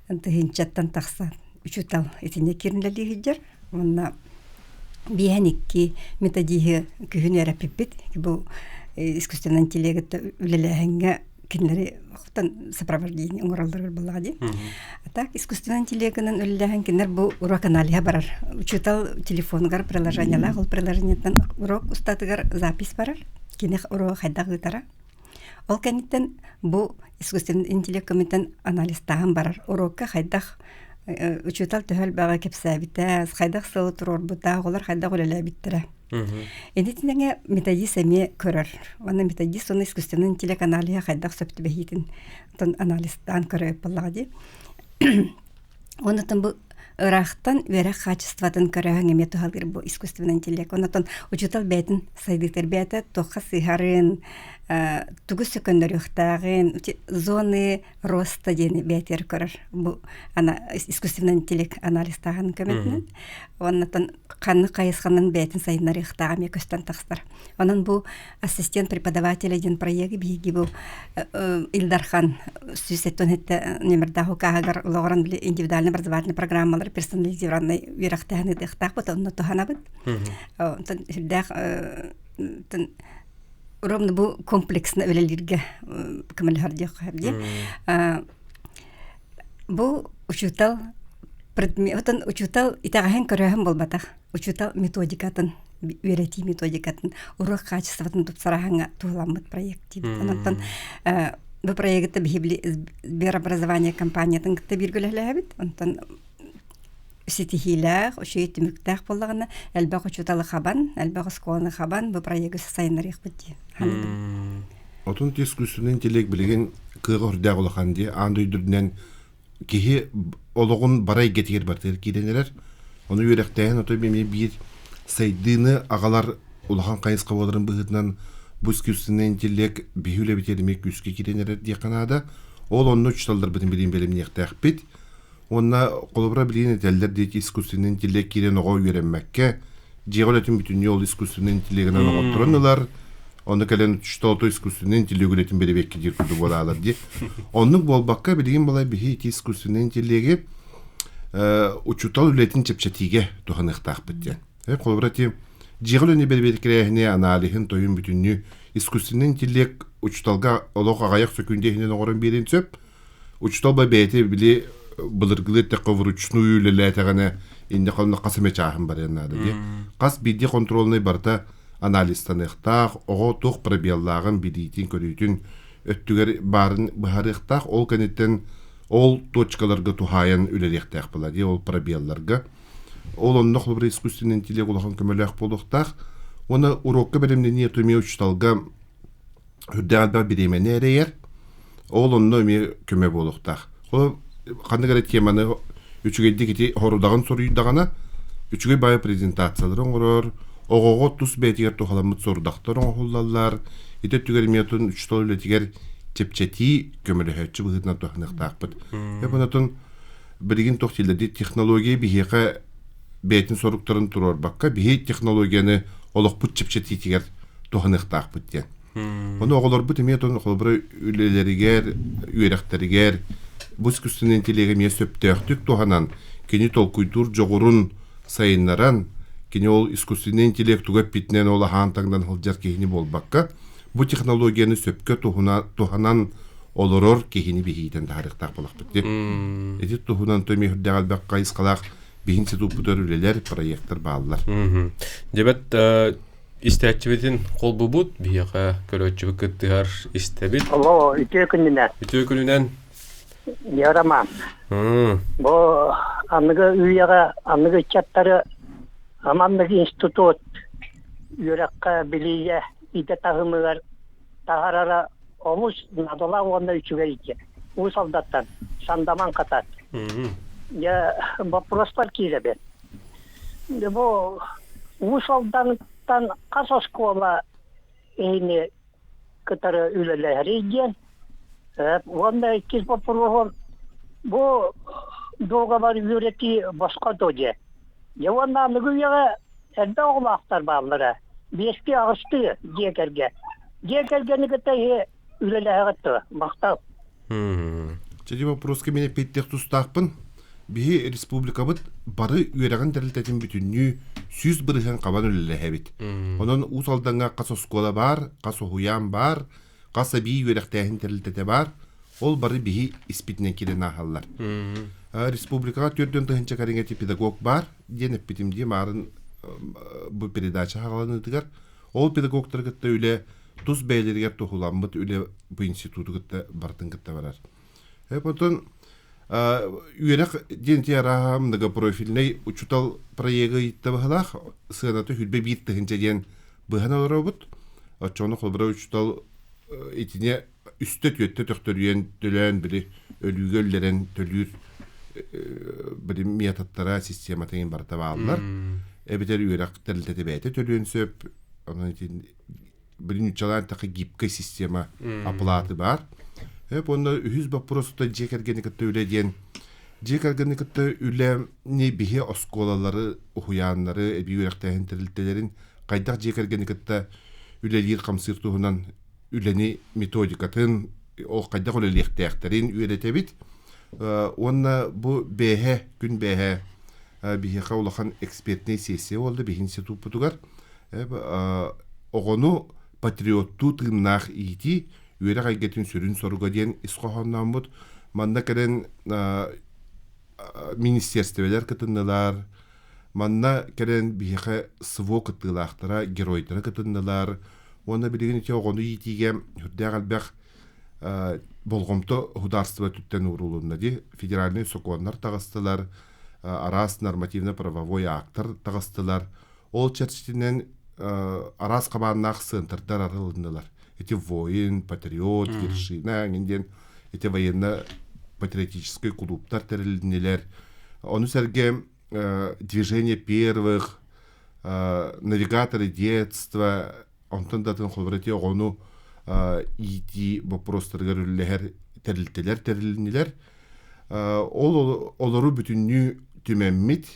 тыһыынчаттан тахса учуутал итиннэ киирэн үлэлии сылдьар. Уонна биэһэн икки методиһы күһүн үөрэппиппит. Бу искусственный интеллект үлэлээһиҥҥэ кинилэри хотон сопровождение оҥороллоругар буоллаҕа дии. А так искусственный интеллектынан үлэлээһин кинилэр бу урок аналиһа барар. Учуутал телефонугар приложениелаах, ол приложениеттан урок устатыгар запись барар. Кини уруогу хайдах ыытара. Ол кэнниттэн бу искусственный интеллект көмөтүнэн анализтааһын барар. Урокка хайдах учуутал төһө элбэҕи кэпсээбитэ, хайдах сылы туруорбута, оҕолор хайдах үлэлээбиттэрэ. Итиннэ методист эмиэ көрөр. Уонна методист уонна искусственный интеллект аналиһа хайдах сөп түбэһиитин оттон анализтаан көрө буоллаҕа дии. Оннуттан бу ыраахтан үөрэх хаачыстыбатын көрөөһүн эмиэ туһалыыр бу искусственный интеллект. Оннуттан учуутал бэйэтин сайдыытыгар бэйэтэ туохха сыыһарын, тугу сөкөннөрүөхтээҕин, зоны роста диэни бэйэтигэр көрөр. Бу ана искусственный интеллект анализтааһын көмөтүнэн. Оннуттан ханнык хайысханан бэйэтин сайыннарыахтааҕа эмиэ көстөн тахсар. Онон бу ассистент преподавателя диэн проегы биһиги бу Ил Дархан 177 номердаах укааһыгар олоҕуран били индивидуальный образовательный программалар персонализированный үөрэхтээһин ыытыахтаахпыт онно туһанабыт. Онтон сүрдээх ровно бу комплексно үлэлииргэ көмөлөһөр диэххэ сөп дии. Бу учуутал предметын учуутал итэҕэһин көрөөһүн буолбатах. Учуутал методикатын, үөрэтии методикатын, уруок хаачыстыбатын тупсараһыҥҥа туһуламмыт проект диибит. Онон бу проегы биһи Сберобразование компаниятын кытта бииргэ үлэлээбит. Онтон ситиһиилээх, үчүгэй түмүктээх буоллаҕына, элбэх учууталы хабан, элбэх оскуоланы хабан бу проегы сайыннарыахпыт дии саныыбын. Отун искусственный интеллект билигин кыаҕа үрдээх улахан дии. Аан дойду үрдүнэн киһи олоҕун бары эйгэтигэр барытыгар киирэн эрэр. Ону үөрэхтээһин отой эмиэ биир сайдыыны аҕалар улахан хайысха буоларын быһыытынан бу искусственный интеллект биһи үлэбитигэр эмиэ күүскэ киирэн эрэр диэххэ наада. Ол онно учууталларбытын билигин бэлэмниэхтээхпит. Уонна холобура билигин этэллэр диэки искусственный интеллект киирэн оҕо үөрэммэккэ, дьиэҕэ үлэтин бүтүннүү ол искусственный интеллегинэн оҥотторон ылар, ону кэлэн что-то искусственный интеллект үлэтин бэрэбиэккэ диир курдук буолаалар дии. Оннук буолбакка билигин балай биһи ити искусственный интеллеги учуутал үлэтин чэпчэтиигэ туһаныахтаахпыт диэн. Холобура ити дьиэҕэ үлэни бэрэбиэркэлээһини аналиһын тойун бүтүннүү искусственный интеллект учууталга олох аҕыйах сөкүүндэ иһинэн оҥорон биэриэн сөп. Учуутал ба бэйэтэ били былыргылыы эттэххэ вручную үлэлээтэҕинэ. Инне хонно хас эмэ чааһын барыан наада дии. Хас биирдии контрольнай барыта анализтаныахтаах, оҕо туох пробеллааҕын билиитин, көрүүтүн өттүгэр баарын быһаарыахтаах. Ол кэнниттэн ол точкаларга туһаайан үлэлиэхтээх буолар дии, ол пробелларга. Ол онно холобура искусственный интеллект улахан көмөлөөх буолуохтаах. Уонна урокка бэлэмнэнии эмиэ учууталга үрдээх элбэх бириэмэни эрэйэр. Ол онно эмиэ көмө буолуохтаах. Ол ханнык эрэ теманы үчүгэйдик ити хорудаҕын суруйдаҕына, үчүгэй баайы презентациялары оҥорор, оҕоҕо тус бэйэтигэр туһаламмыт сорудахтар оҥоһуллаллар. Ити өттүгэр эмиэ отун учуутал үлэтигэр чэпчэтии көмөлөһөөччү быһыытынан туһаныахтаахпыт. Эбэн билигин туох дииллэр технология биһиэхэ бэйэтин соруктарын туруорбакка, биһи технологияны олохпут чэпчэтиитигэр туһаныахтаахпыт диэн. Ону оҕолорбут эмиэ отон холобура үлэлэригэр, үөрэхтэригэр бу искусственный интеллеги эмиэ сөптөөхтүк туһанан, кини толкуйдуур дьоҕурун сайыннаран, кини ол искусственный интеллект туга эппитинэн ол аһаан таҥнан сылдьар киһини буолбакка, бу технологияны сөпкө туһанан олорор киһини биһиитэн таһаарыахтаах буолахпыт дии. Ити туһунан эмиэ үрдээх элбэх хайысхалаах биһи институппутугар үлэлэр, проектар бааллар. Дьэбэт истээччибитин холбубут, биһиэхэ көрөөччүбүт кыттыһар истэбит. Алло, үтүө күнүнэн. Үтүө күнүнэн. Я Роман. Бу аныгы үйэҕэ аныгы ыччаттары маннык институт үөрэххэ билиигэ идэ таһымыгар таһаарара олус наадалаах уонна үчүгэй диэн. Уус Алдаттан Сандаман Хатат. Дьэ, боппуруоспар киирэбин. Дьэ, бу Уус Алдантан хас оскуола иһини кытары үлэлэһэрий диэн. Уонна иккис боппуруоһум бу дуогабар үөрэтии босхо дуо диэн. Дьэ уонна аныгы үйэҕэ элбэх оҕолоохтор бааллара. Биэстии-аҕыстыы дьиэ кэргэн. Дьиэ кэргэни кытта иһи үлэлэһэҕит дуо? Махтал. Чэ, вопроска мин эппиэттиэх тустаахпын. Биһи республикабыт бары үөрэҕин тэрилтэтин бүтүннүү 100% хабан үлэлэһэбит. Онон Уус Алдаҥҥа хас оскуола баар, хас уһуйаан баар, хас эбии үөрэхтээһин тэрилтэтэ баар, ол бары биһи испитинэн киирэн ааһаллар. Республикаҕа 40 000 кэриҥэ педагог баар диэн эппитим дии маарын бу передача хаҕаланыытыгар. Ол педагогтары кытта үлэ тус бэйэлэригэр туһуламмыт үлэ бу институту кытта барытын кытта барар. Потом үөрэх диэн арааһа многопрофильнай учуутал проегы ыйыттабыһылаах сыаната 21 000 диэн быһан олоробут. Оччоҕуна холобура учуутал итини үстэ-түөртэ төхтөрүйэн төлөөн били өлүүгэ үллэрэн төлүүр били методтара системата иҥин барыта бааллар. Эбэтэр үөрэх тэрилтэтэ бэйэтэ төлүөн сөп. Онон ити билин нууччалаан эттэххэ гибкая система оплаты баар. Уонна үһүс боппуруос дьиэ кэргэни кытта үлэ диэн дьиэ кэргэни кытта үлэни биһи оскуолалары, уһуйааннары, эбии үөрэхтээһин тэрилтэлэрин хайдах дьиэ кэргэни кытта үлэлиир хамсыыр туһунан үлэни методикатын ол хайдах үлэлиэхтээхтэрин үөрэтэбит. Уонна бу бээһэ күн бээһэ биһиэхэ улахан экспертнэй сессия буолла биһи институппутугар. Оҕону патриоттуу тыыннаах иитии үөрэх эйгэтин сүрүн соруга диэн ис хоһооннооммут. Манна кэлэн министиэристибэлэр кытыннылар, Манна кэлэн биһиэхэ СВО кыттыылаахтара, геройдара кытыннылар уонна билигин ити оҕону иитиигэ сүрдээх элбэх болҕомто судаарыстыба өттүттэн уурулунна дии. Федеральнай сокуоннар таҕыстылар, араас нормативно-правовой актар таҕыстылар. Ол чэрчитинэн араас хабааннаах сыантардар арылыннылар. Ити воин, патриот, вершина эҥин диэн ити военно-патриотическай кулууптар тэрилиннилэр. Ону сэргэ движение первых, навигаторы детства, онтон да атын холобура ити оҕону иитии боппуруостарыгар үлэлэһэр тэрилтэлэр тэрилиннилэр. Ол олору бүтүннүү түмэммит,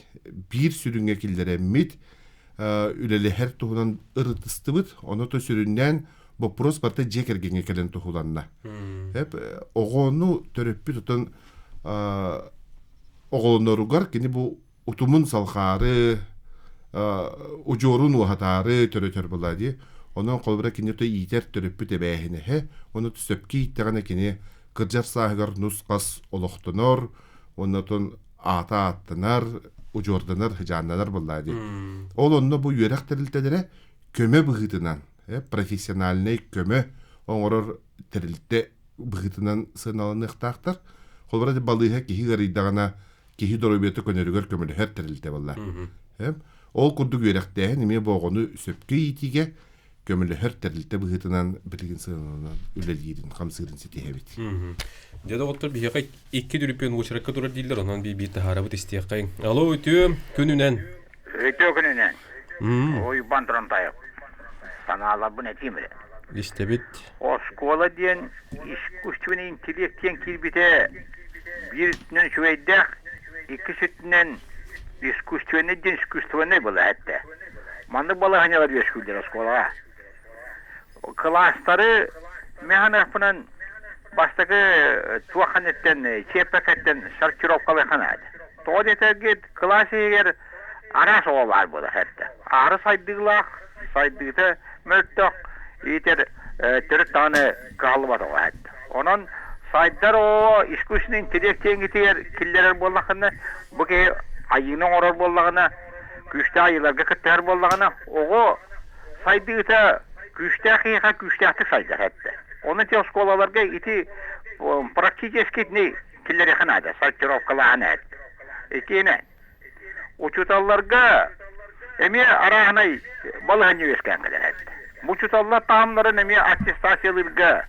биир сүрүҥҥэ киллэрэммит, үлэлэһэр туһунан ырытыстыбыт. Ону то сүрүннээн боппуруос барыта дьиэ кэргэҥҥэ кэлэн туһуланна. Оҕону төрөппүт отон оҕолоноругар кини бу утумун салҕаары, удьуорун уоһатаары төрөтөр буолла дии. Онон холобура кини то иитэр төрөппүт эбээһинэһэ, ону сөпкө ииттэҕинэ кини кырдьар сааһыгар нус-хас олохтонор, оннотон аата ааттанар, удьуорданар, жааннанар буоллаа дии. Ол онно бу үөрэх тэрилтэлэрэ көмө быһыытынан, профессиональнай көмө оҥорор тэрилтэ быһыытынан сыаналаныахтаахтар. Холобура, балыыһа киһи ыарыйдаҕына киһи доруобуйата көнөрүгэр көмөлөһөр тэрилтэ буолла. Ол курдук үөрэхтээһин эмиэ бу оҕону сөпкө иитиигэ көмөлөһөр тэрилтэ быһыытынан билигин сыаналанан үлэлиирин, хамсыырын ситиһэбит. Дьэ доҕоттор, биһиэхэ икки түрүпүөн уочаракка турар дииллэр, онон биир таһаарабыт истиэххэйиҥ. Алло, үтүө күнүнэн. Үтүө күнүнэн. Уйбан Турантаев. Санааларбын этиим эрэ. Истэбит. Оскуола диэн искусственный интеллект диэн киирбитэ биир өттүнэн үчүгэйдээх, иккис өттүнэн искусственный диэн искусственный была этэ. Маннык балаһыанньалар үөскүүллэр оскуолаҕа. Кылаастары механыахпынан бастакы туохханыттан чиэппэкэттэн сортировкалыахха наада. Тоҕо диэтэргит кылаас иһигэр араас оҕо баар буолар этэ. Аһары сайдыылаах, сайдыыта мөлтөх, иитэр төрүт даҕаны кыһаллыбат оҕо этэ. Онон сайдар оҕо искусственный интеллект диэҥҥитигэр киллэрэр буоллаххына, бу киһи айыыны оҥорор буоллаҕына, күүстээх айыыларга кыттыһар буоллаҕына, оҕо сайдыыта күүстээх киһиэхэ күүстээхтик сайдар этэ. Онон ити оскуолаларга ити практически итини киллэриэххэ наада, сортировкалааһын эт. Итиэнэ учууталларга эмиэ арааһынай балаһыанньа үөскээн кэлэр эбит. Бу учууталлар таһымнарын эмиэ аттестациялыырга,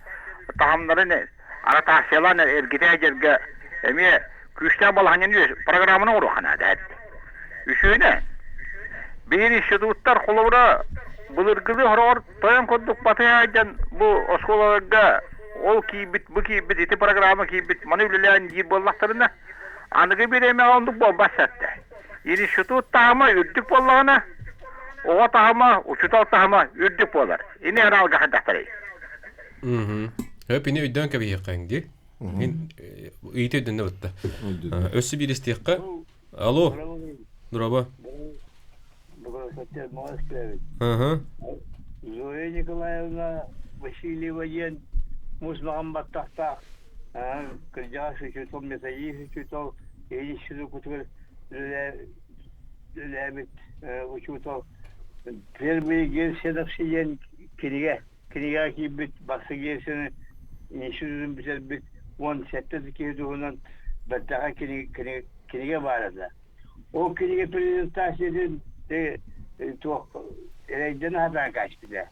таһымнарын аратациялаан эргитэ сылдьарга эмиэ күүстээх балаһыанньаны программаны оҥоруохха наада эбит. Үсүһүнэн, биһиги институттар холобура былыргылыы хороҕор тойон курдук батыһа сылдьан бу оскуолаларга ол киирбит, бу киирбит, ити программа киирбит, маны үлэлээн диир буоллахтарына, аныгы бириэмэҕэ оннук буолбат сэттэ. Институт таһыма үрдүк буоллаҕына, оҕо таһыма, учуутал таһыма үрдүк буолар. Ини араалга хайдахтарый? Хөп ини өйдөөн кэбиһиэххэҥ дии. Мин ыйыты өйдөннө бытта. Өссө биир истиэххэ. Алло. Дороба. Зоя Николаевна Васильева диэн муус маҕан баттахтаах кырдьаҕас учуутал, методист учуутал, институтугар үлэлээбит учуутал Первый герценов диэн кинигэ кинигэҕэ киирбит бастакы герцены институтун бүтэрбит 17 киһи туһунан бэртээхэй кинигэ баар этэ. Ол кинигэ презентациятын туох эрэйдэн сатаан каачпыта.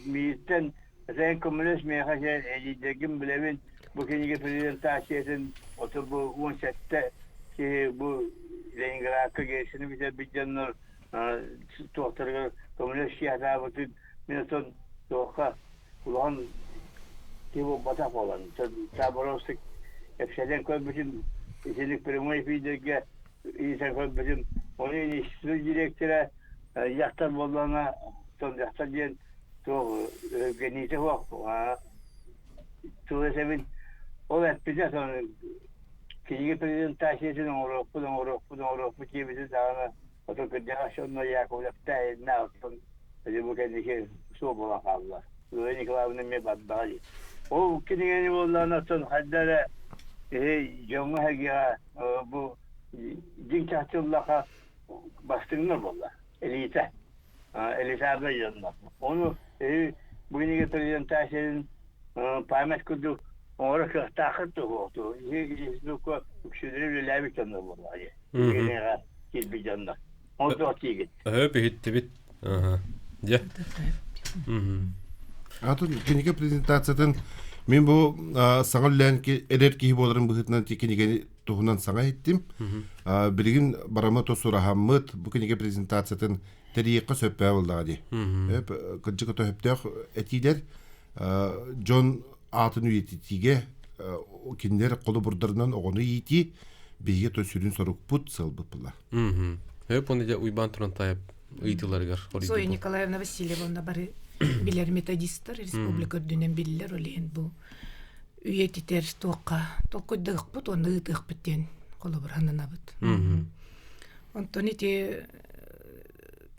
Мииттэн Эн көмөлөс миэхэ эдьиийдэргин билэбин бу кинигэ презентациятын ото бу 17 киһи бу Ленинградка Герцены бүтэрбит дьоннор туохтарыгар көмөлөс сатаабытын мин отон туохха улахан киһи буолбатах буолан Таборовскай кэпсэтэн көрбүтүм итинник прямой эфирдэргэ ыйытан көрбүтүм ону институт директора дьахтар буоллаҕына дьахтар диэн туох өйгөниитэ суох тугу этэбин ол эппитэ кинигэ презентациятын оҥоруохпут оҥоруохпут оҥоруохпут диэбитин даҕаны отон кырдьаҕас онно Яковлевтаа оттон бу кэнники суох буолан хаалла Зоя Николаевна эмиэ бардаҕа дии ол кинигэни буоллаҕына оттон хайда эрэ киһи дьоҥҥо-сэргэҕэ бу дьиҥ чахчы ыллаха бастыҥнар буолла элита элитарнай дьоннор ону бу кинигэ презентациятын память курдук оҥоро кыахтааххыт туһуохту институкка үксүлэрэ үлэлээбит дьоннор буоллаҕа дии кинигэҕэ киирбит дьоннор ол туох диигит Өһөп иһиттибит. Дьэ. Атын кинигэ презентациятын мин бу саҥа үлэлээн эдэр киһи буоларым быһыытынан кинигэни туһунан саҥа иһиттим. Билигин барама тосураһаммыт бу кинигэ презентациятын тэрийиэххэ сөппөө буоллаҕа дии. Кырдьык өтөһөптөөх этиилэр дьон аатын үйэтитиигэ кинилэр холобурдарынан оҕону иитии биһиги то сүрүн сорукпут сыалбыт буолар. Хөп оны Уйбан Турантаев ыйытыыларыгар Зоя Николаевна Васильевна бары билэр методисттар республика үрдүнэн биллэр ол иһин бу үйэтитэр туохха толкуйдуохпут уонна ыытыахпыт диэн холобур сананабыт. Онтон ити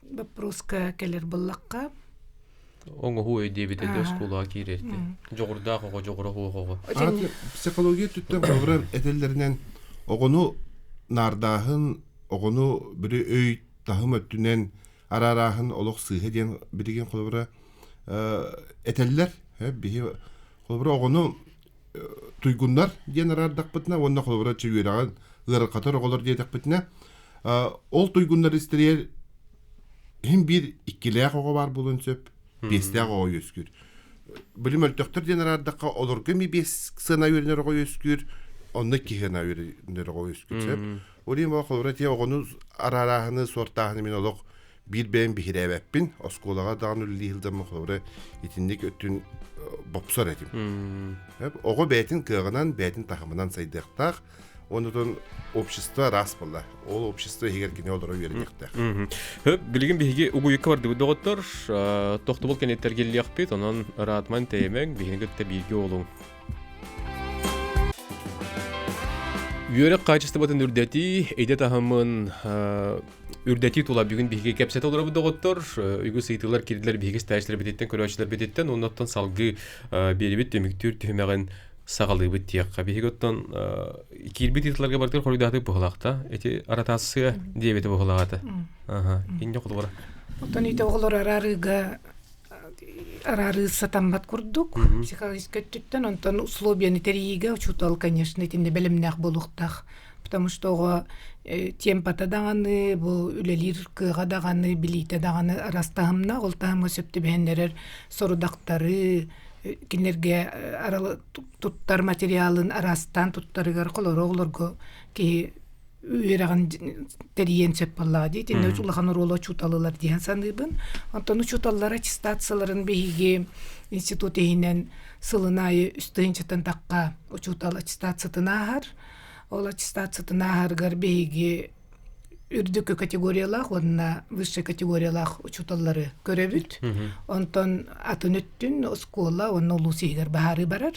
боппуруоска кэлэр буллахха оҥоһуу өйдүөбүт этэ оскуолаҕа киирэрти. Дьоҕурдаах оҕо, дьоҕура суох оҕо. Психология өттүттэн холобура этэллэринэн оҕону наардааһын оҕону били өй таһым өттүнэн араарааһын олох сыыһа диэн билигин холобура этэллэр. Биһи холобура оҕону туйгуннар диэн араардахпытына уонна холобура үөрэҕин ыарырҕатар оҕолор диэтэхпитинэ ол туйгуннар истэригэр иһин биир иккилээх оҕо баар буолуон сөп, биэстээх оҕо үөскүүр. Били мөлтөхтөр диэн араардахха олорго эмиэ биэс сыана үөрэнэр оҕо үөскүүр, онно икки сыана үөрэнэр оҕо үөскүүр сөп. Ол иһин холобура тиэ оҕону араарааһыны, суортааһыны мин олох биир бэйэм биһирээбэппин. Оскуолаҕа даҕаны үлэлии сылдьаммын холобура итинник өттүн бопсор этим. Оҕо бэйэтин кыаҕынан, бэйэтин таһымынан сайдыахтаах. Онутун общество араас буолла. Ол общество иһигэр кини олоро үөрэниэхтээх. Хөп, билигин биһиги угуйукка бардыбыт доҕоттор. Тохтобул кэнниттэр кэллиэхпит, онон ыраатман тэйэмэҥ, биһини кытта бииргэ олуҥ. Үөрэх хаачыстыбатын үрдэтии, идэ таһымын үрдэтии тула бүгүн биһиги кэпсэтэ олоробут доҕоттор. Үгүс ыйытыылар киирдилэр биһиги истээччилэрбититтэн, көрөөччүлэрбититтэн. Оннуттан салгыы биэрибит түмүктүүр түһүмэҕин саҕалыыбыт диэххэ. Биһиги оттон киирбит ыйытыыларга барытыгар хоруйдаатык быһылаахта. Ити аратаассыа диэбити быһылаҕата. Аха, инньэ холобура. Оттон ити оҕолор араарыыга араарыы сатаммат курдук психологическай өттүттэн онтон условияны тэрийиигэ учуутал конечно итиннэ бэлэмнээх буолуохтаах потому что оҕо темпата даҕаны бу үлэлиир кыаҕа даҕаны билиитэ даҕаны араас таһымнаах ол таһымҥа сөп түбэһиннэрэр сорудахтары кинилэргэ туттар материалын араастаан туттарыгар холоро оҕолорго киһи үөрэҕин тэрийиэн сөп буоллаҕа дии. Итиннэ улахан оруолу учуутал ылар диэн саныыбын. Онтон учууталлар аттестацияларын биһиги институт иһинэн сылын аайы үс тыһыынчаттан тахха учуутал аттестациятын ааһар. Ол аттестациятын ааһарыгар биһиги үрдүкү категориялаах уонна высшай категориялаах учууталлары көрөбүт. Онтон атын өттүн оскуола уонна улуус иһигэр баһаарыы барар.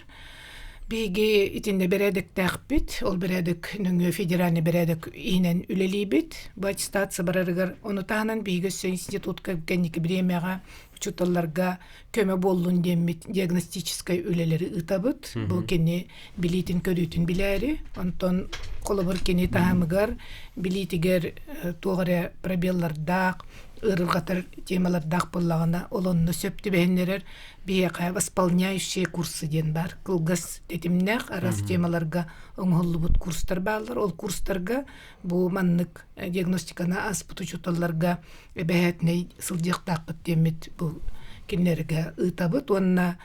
Биһиги итиннэ бэрээдэктээхпит, ол бэрээдэк нөҥүө федеральнай бэрээдэк иһинэн үлэлиибит. Бу аттестация барарыгар ону таһынан биһиги өссө институтка кэнники бириэмэҕэ учууталларга көмө буоллун диэммит диагностическай үлэлэри ыытабыт. Бу кини билиитин-көрүүтүн билээри, онтон холобур кини таһымыгар, билиитигэр туох эрэ пробеллардаах, ыарырҕатар темалардаах буоллаҕына, ол онно сөп түбэһиннэрэр Биһиэхэ восполняющие курсы диэн баар. Кылгас тэтимнээх араас темаларга оҥоһуллубут курстар бааллар. Ол курстарга бу маннык диагностиканы ааспыт учууталларга эбэһээтинэй сылдьыахтааххыт диэммит бу кинилэргэ ыытабыт уонна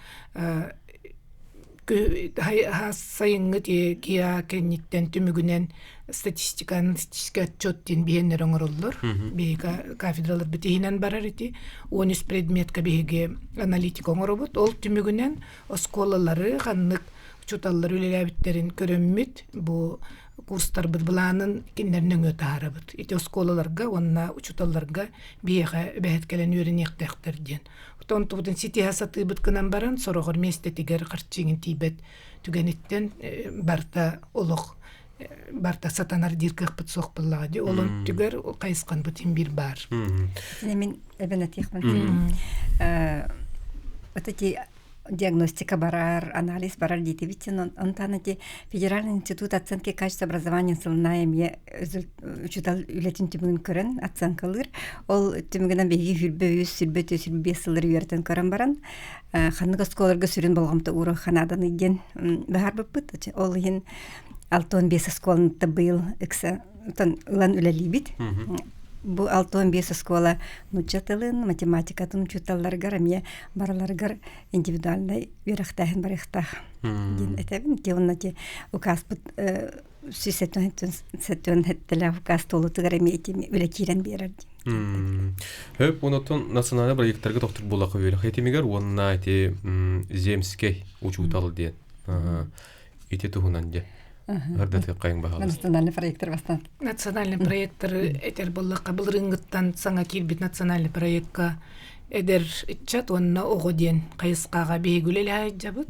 сайыҥҥы ГИА кэнниттэн түмүгүнэн статистика аналитический отчет диэн биһиэннэр оҥороллор. Биһиги кафедраларбыт иһинэн барар ити. 13 предметка биһиги аналитика оҥоробут. Ол түмүгүнэн оскуолалары ханнык учууталлар үлэлээбиттэрин көрөммүт бу курстарбыт былаанын кинилэр нөҥүө таһаарабыт. Ити оскуолаларга уонна учууталларга биһиэхэ эбэһэт кэлэн үөрэниэхтээхтэр диэн. Оттон тубутун ситиһэ сатыыбыт гынан баран сороҕор миэстэтигэр харчы иҥин тиийбэт түгэниттэн барыта олох барыта сатанар диир кыахпыт суох буоллаҕа дии. Ол онтугар хайысханбыт син биир баар. Мин эбэн этиэхпин вот эти диагностика барар, анализ барар диэтибит онтон эти Федеральный институт оценки качества образования сылына эмиэ учуутал үлэтин түмүгүн көрөн оценкалыыр. Ол түмүгүнэн биһиги сүрбэ үс, сүрбэ түөрт, сүрбэ биэс сыллары үөрэтэн көрөн баран ханнык оскуолаларга сүрүн болҕомто ууруох нааданы диэн быһаарбыппыт. Ол иһин 65 оскуоланы быйыл ыкса ылан үлэлиибит. Бу 65 оскуола нуучча тылын, математикатын учууталларыгар эмиэ барыларыгар индивидуальнай үөрэхтээһин барыахтаах диэн этэбин. Те уонна те укааспыт 177 укаас туолутугар эмиэ ити үлэ киирэн биэрэр диэн. Хөп, онотон национальный проекттарга тохтур буоллахха үөрэх этимигэр уонна ити земскэй учуутал диэн ити туһунан дьэ ырдатыаххайыҥ баһаалыста. Национальный проектор бастан. Национальный проекторы этэр буоллахха былырыыҥҥыттан саҥа киирбит национальный проекка эдэр ыччат уонна оҕо диэн хайысхаҕа биһиги үлэлэһэ сылдьабыт.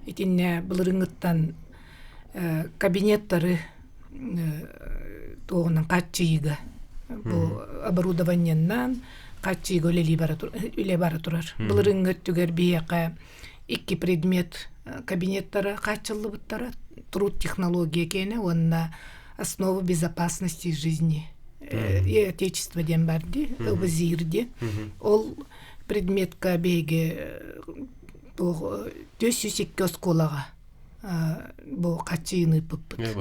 Итиннэ былырыыҥҥыттан кабинеттары туоҕунан хааччыйыыга бу оборудованиеннан хааччыйыыга үлэлии бара үлэ бара турар. Былырыыҥҥы өттүгэр биһиэхэ икки предмет кабинеттара хааччыллыбыттара труд технология киэнэ уонна основы безопасности жизни. и отечество диэн бар дии, ылбызиир диэн. Ол предметка биһиги туох 402 оскуолаҕа бу хаччыйыны ыыппыппыт.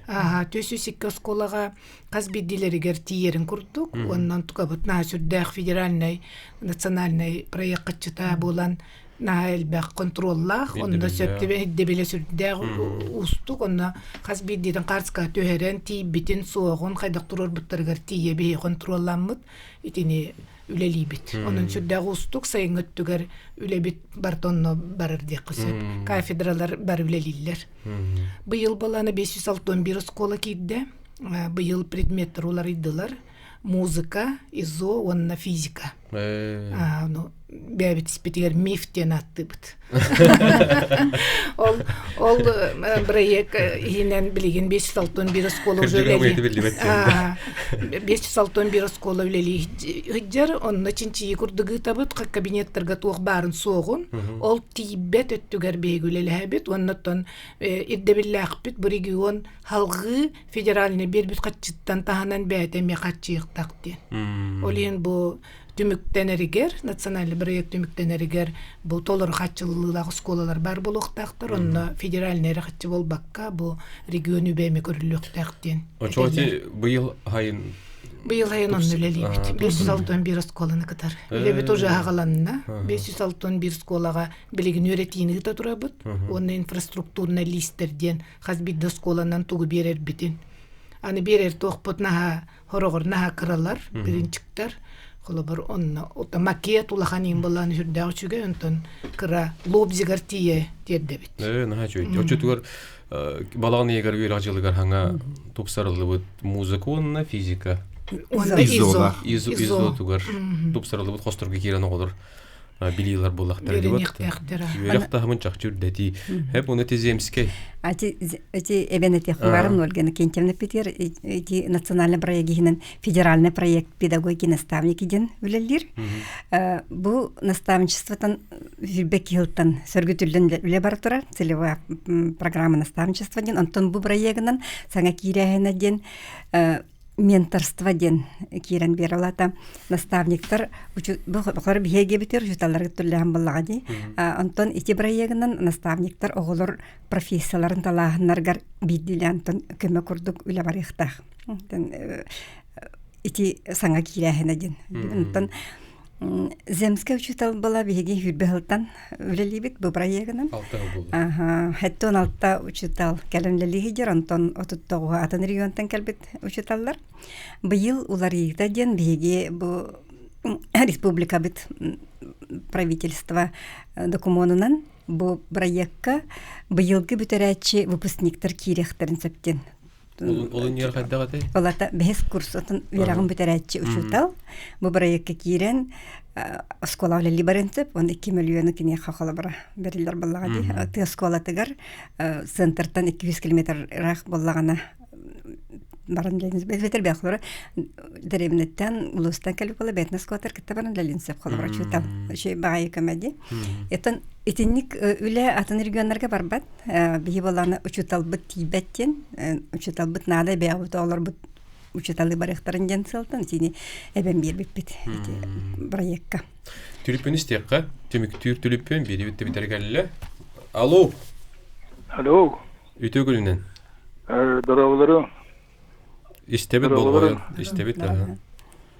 Аха, 402 оскуолаҕа хас биирдиилэригэр тиийэрин курдук, уонна тукабыт наһаа сүрдээх федеральнай, национальнай проект хаччыта буолан наһаа элбэх контроллаах, онно сөп ирдэбилэ сүрдээх уустук, онно хас биирдиитин карточкаҕа түһэрэн тиийбитин, суоҕун, хайдах туруорбуттарыгар тиийэ биһи контролламмыт итини үлэлиибит. Онон сүрдээх уустук сайыҥҥы өттүгэр үлэбит барыта онно барар диэххэ сөп. Кафедралар бары үлэлииллэр. Быйыл балаана 561 оскуола киирдэ. Быйыл предметтэр уларыйдылар. Музыка, ИЗО уонна физика. Ну, бэйэбит испитигэр миф диэн ааттыыбыт. Ол ол бырайыак иһинэн билигин 561 оскуола уже үлэлии. 561 оскуола үлэлии сылдьар, онно чинчийии курдук ыытабыт, кабинеттарга туох баарын суоҕун, ол тиийбэт өттүгэр биһиги үлэлэһэбит, уонна оттон ирдэбиллээхпит бу регион халҕыы федеральный биэрбит хаччыттан таһынан бэйэтэ эмиэ хаччыйыахтаах диэн. Ол иһин бу түмүктэнэригэр, национальный проект түмүктэнэригэр бу толору хаччыллыылаах оскуолалар баар буолуохтаахтар, онно федеральный эрэ хаччы буолбакка, бу регион үбэ эмиэ көрүллүөхтээх диэн. Оччоҕо быйыл хайын Быйыл айан онно үлэлиибит. 561 оскуоланы кытар. Үлэбит уже аҕаланна. 561 оскуолаҕа билигин үөрэтиини ыыта турабыт. Уонна инфраструктурнай лиистэр диэн хас биирдэ оскуоланан тугу биэрэрбитин. Аны биэрэр туохпут наһаа хороҕор наһаа кыралар, биринчиктэр. Холобур, онно макет улахан иин былаан сүрдээх үчүгэй, онтон кыра лобзигар тиийэ тиэрдэбит. Наһаа үчүгэй. Оччотугар балаҕан ыйыгар үөрэх дьылыгар хаҥа тупсарыллыбыт музыка уонна физика. Уонна изо. Изотугар тупсарыллыбыт хосторго киирэн оҕолор билиилэр буоллахтара Үөрэниэхтээхтэр. Үөрэх таһымын чахчы үрдэтии. Хэп уну Тиземскэй. Ати эти эбен эти хугарым Ольга Иннокентьевна Питер эти национальный проект иһинэн федеральный проект педагоги наставники диэн үлэлиир. Бу наставничествотан Хүлбэ киһилтан сөргүтүллэн үлэ бара турар целевая программа наставничества диэн онтон бу проегынан саҥа киирээһинэ диэн менторство диэн киирэн биэрэлата наставниктар бохор биһиэги учуталларга түллэһэн буллаҕа дии онтон ити проегынан наставниктар оҕолор профессияларын талааһыннарыгар биирдиилээн онтон көмө курдук үлэ барыахтаах ити саҥа киирээһинэ диэн онтон Земскэй учуутал была биһиги хүрбэ сылтан үлэлиибит бу проегынан. Хэттон алта учуутал кэлэн үлэлии онтон 39 атын регионтан кэлбит учууталлар. Быйыл уларыйыыта диэн биһиги бу республикабыт правительство докумуонунан бу проекка быйылгы бүтэрээччи выпускниктар киириэхтэрин сөп диэн Олунньугар хайдах этэй? Олата бэһис курсатын үөрэҕин бүтэрээччи учуутал бу проекка киирэн оскуола үлэлии баран сөп, он 2 миллиону киниэхэ холобура бериллэр буоллаҕа дии. Тыа оскуолатыгар центртан 200 километр ыраах буоллаҕына баран бэтэр бэхлара дэриэбинэттэн улуустан кэлип буола бээтин оскуолатар кытта баран үлэлиин сөп холобура учуутал үчүгэй баҕайы көмө дии. Этон итинник үлэ атын регионнарга барбат. Биһи буоллаҕына учууталбыт тиийбэт диэн, учууталбыт наада бэйэбит оҕолорбут учууталы барыахтарын диэн сыалтан итини эбэн биэрбиппит ити проекка. Түлүппүн истиэххэ, түмүктүүр түлүппүн биэри бүтэ кэллэ. Алло. Алло. Үтүө күнүнэн. Дорооболору. Истэбит болҕойон, истэбит даҕаны.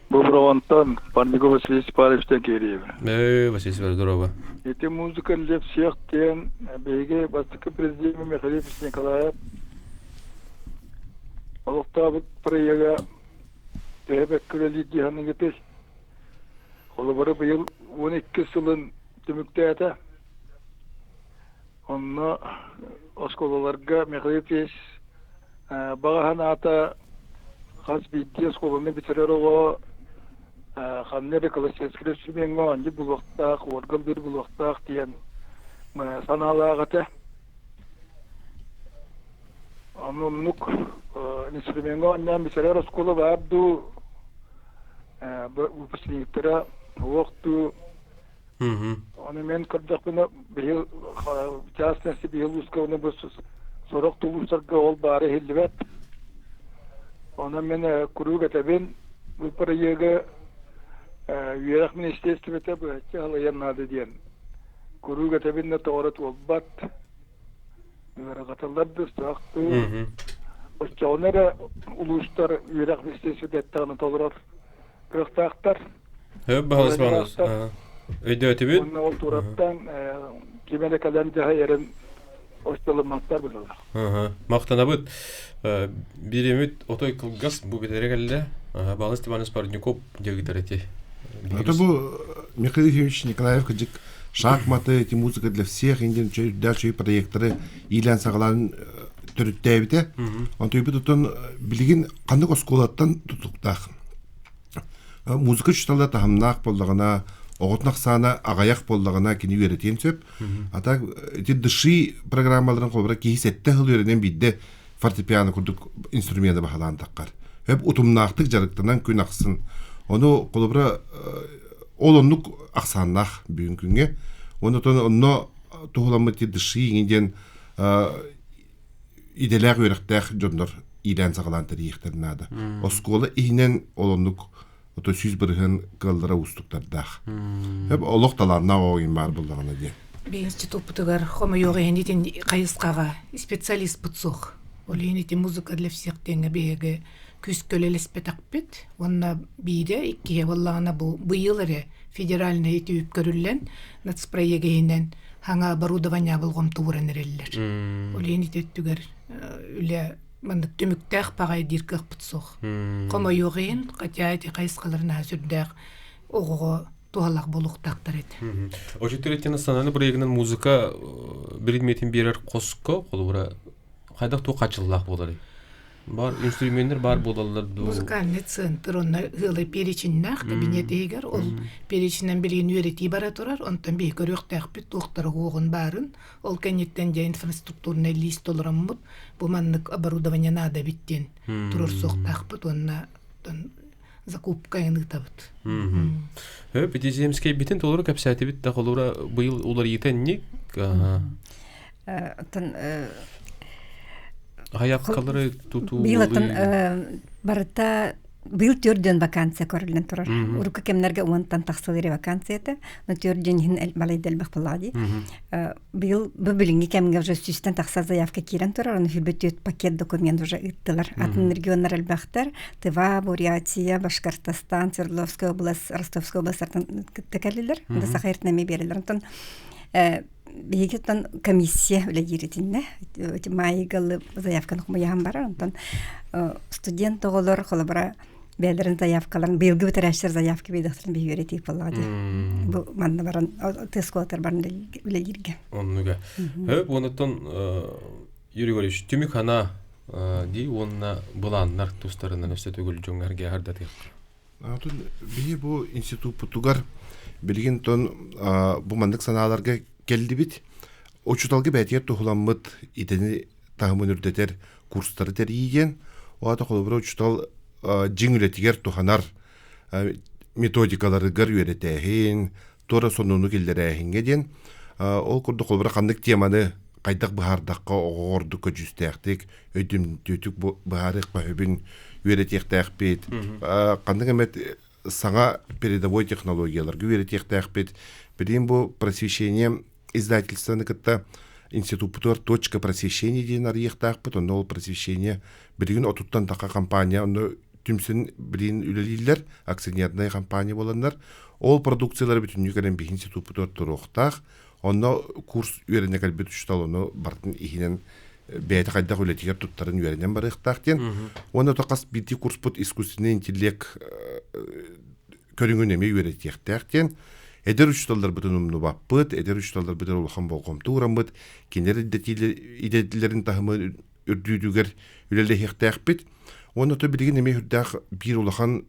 Бу Броҕонтон Парников Василий Степановичтан киириэбин. Василий Степанович, здорово. Ити музыка леп всех диэн биһиги бастакы президент Михаил Николаев олохтообут проега төһө бэккэ үлэлиир дии саныыгытый? Холобура быйыл 12 сылын түмүктээтэ. Онно оскуолаларга Михаил Ильич баҕа санаата хас биирдии оскуоланы бүтэрэр оҕо ханна эрэ классическай инструмеҥҥа оонньуур булуохтаах, уорган биир булуохтаах диэн санаалаах этэ. Ону оннук инструмеҥҥа оонньоон бүтэрэр оскуола баар дуу, выпускниктара суох дуу, Ону мен көрдөхпүнэ, быйыл частности быйыл ускабына бу сорох тулуустарга ол баара иһиллибэт. Онон мин куруук этэбин, бу бырайыагы үөрэх министиэристибэтэ быһаччы халыйан наада диэн. Куруук этэбин да тоҕо эрэ туолбат. Ыарырҕаталлар да ыстаахтыы. Оччоҕуна эрэ улуустар үөрэх министиэристибэтэ эттэҕинэ толорор кыахтаахтар. Хөп баһылыс баһылыс. Өйдөөтүбүт. Уонна ол тураттан ким эрэ кэлэн дьаһайарын остоломматтар быһыылаах. Махтанабыт. Бириэмит отой кылгас бу бүтэрэ кэллэ. Баһылыс Степанович Парников дьагытар эти. Это бу Михаил Ефимович Николаев кыдьык шахматы, эти музыка для всех индин чөйдәр проекторы иилэн саҕалаан төрүттээбитэ. Онтуйбут отон билигин ханнык оскуолаттан тутуктаах. Музыка учуутала таһымнаах буоллаҕына, оҕотун ахсаана аҕыйах буоллаҕына кини үөрэтиэн сөп. А так ити дыши программаларын холобура киһи сэттэ сыл үөрэнэн биирдэ фортепиано курдук инструмены баһылаан таххар. Хөп утумнаахтык дьарыктанан күн ахсын. Ону холобура ол оннук ахсааннаах бүгүн күҥҥэ. Оннотон онно туһуламмыт дыши диэн идэлээх үөрэхтээх дьоннор иилээн-саҕалаан тэрийиэхтэрин наада. Оскуола иһинэн ол оннук ото 100% кыаллара уустуктардаах. Хөп олох талааннаах оҕо баар буллаҕына диэн. Би институппутугар хомойуох иһин итин хайысхаҕа специалистпыт суох. Ол иһин ити музыка для всех диэҥҥэ биһиги күүскэ үлэлэспэтэхпит уонна биирэ иккиһэ буоллаҕына бу быйыл эрэ федеральнай ити үп көрүллэн нацпроект иһинэн хаҥа оборудование болҕомто ууран эрэллэр. Ол иһин ити өттүгэр үлэ маннык түмүктээх баҕайы диир кыахпыт суох. Хомойуох иһин, хотя ити хайысхаларын аһа сүрдээх оҕоҕо туһалаах буолуохтаахтар этэ. Очутилетина сананы бырайыгынан музыка предметин биэрэр хоско, холобура, хайдах туох хааччыллаах буоларый? Бар инструменнэр бар буолаллар дуу? Музыкальный центр онно ыалы перечиннээх кабинет иһигэр ол перечинэн билигин үөрэтии бара турар, онтон биһи көрүөхтээхпит туохтара уоҕун баарын, ол кэнниттэн дьэ инфраструктурнай лист толороммут, бу маннык оборудование наада эбит диэн туруорсуохтаахпыт уонна закупка ыытабыт. Хөп, ити битин толору кэпсээтибит да холура быйыл уларыйыта инник. Оттон Айаккалары тутуу Быйыл оттон барыта быйыл төрдүөн вакансия көрүллэн турар. Урукку кэмнэргэ уонтан тахсылыр вакансията, но төрдүөн иһин балайда элбэх буоллаҕа дии. Быйыл бу билиҥҥи кэмҥэ уже сүүстэн тахса заявка киирэн турар, оны хүрбүт пакет документ уже ыыттылар. Атын регионнар элбэхтэр. Тыва, Бурятия, Башкортостан, Свердловская область, Ростовская областартан кытта кэллилэр. Онто Саха эртин эмиэ биэрэллэр. Онтон биһиги оттон комиссия үлэлиир итиннэ маайыгалы заявканы хомуйаһан барар онтон студент оҕолор холобура бэйэлэрин заявкаларын быйылгы бүтэрээччилэр заявка биэдэхтэрин биһи үөрэтиик буоллаҕа дии бу манна баран тыаскуолатар баран үлэлииргэ оннуга хөп онуттан Юрий Григорьевич түмүк хана дии уонна былааннар тустарынан өссө төгүл дьоҥҥо эргиэхэрдатыахха Атын биһи бу институппутугар билигин тон бу маннык санааларга кэллибит. Учууталга бэйэтигэр туһуламмыт идэни таһымын үрдэтэр курстары тэрийиэн, ол аата холобура учуутал дьиҥ үлэтигэр туһанар методикаларыгар үөрэтээһин, туора сонуну киллэрээһиҥҥэ диэн ол курдук холобура ханнык теманы хайдах быһаардахха оҕоҕо ордук көдьүүстээхтик өйдөмтүөтүк быһаарыах сөбүн үөрэтиэхтээхпит ханнык эмэ саҥа передовой технологияларга үөрэтиэхтээхпит билигин бу просвещение издательствоны кытта институппутугар точка просвещения диэн арыйыахтаахпыт онно ол просвещение билигин отуттан таха компания онно түмсэн билигин үлэлииллэр акционернай компания буоланнар ол продукциялары бүтүннүү кэлэн биһи институппутугар туруохтаах онно курс үөрэнэ кэлбит учуутал ону барытын иһинэн бэйэтэ хайдах үлэтигэр туттарын үөрэнэн барыахтаах диэн уонна то хас биирдии курспут искусственный интеллект көрүҥүн эмиэ үөрэтиэхтээх диэн эдэр учууталларбытын умнубаппыт эдэр учууталларбытын улахан болҕомто уураммыт кинилэр идэтилэрин таһымын үрдүүтүгэр үлэлэһиэхтээхпит уонна то билигин эмиэ үрдээх биир улахан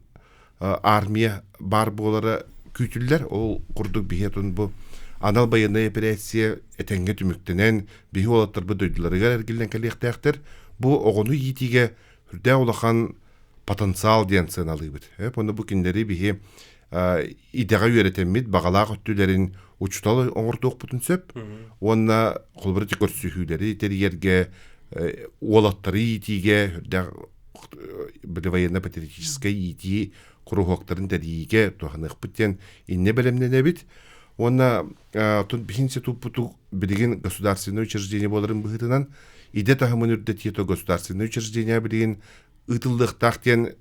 армия баар буолара күүтүллэр ол курдук биһи отун бу анал байыаннай эпэрээссийэ этэҥҥэ түмүктэнэн биһи уолаттарбыт дойдуларыгар эргиллэн кэлиэхтээхтэр бу оҕону иитиигэ үрдээх улахан потенциал диэн сыаналыыбыт онно бу кинилэри биһи идэҕэ үөрэтэммит баҕалаах өттүлэрин учуутал оҥордуохпутун сөп уонна холобура көрсүһүүлэри тэрийэргэ уолаттары иитиигэ үрдээх военно-патриотическай иитии куруһуоктарын тэрийиигэ туһаныахпыт диэн иннэ бэлэмнэнэбит. Уонна оттон биһи институппуту билигин государственное учреждение буоларын быһыытынан идэ таһымын үрдэтии то государственное учреждение билигин ыытыллыахтаах диэн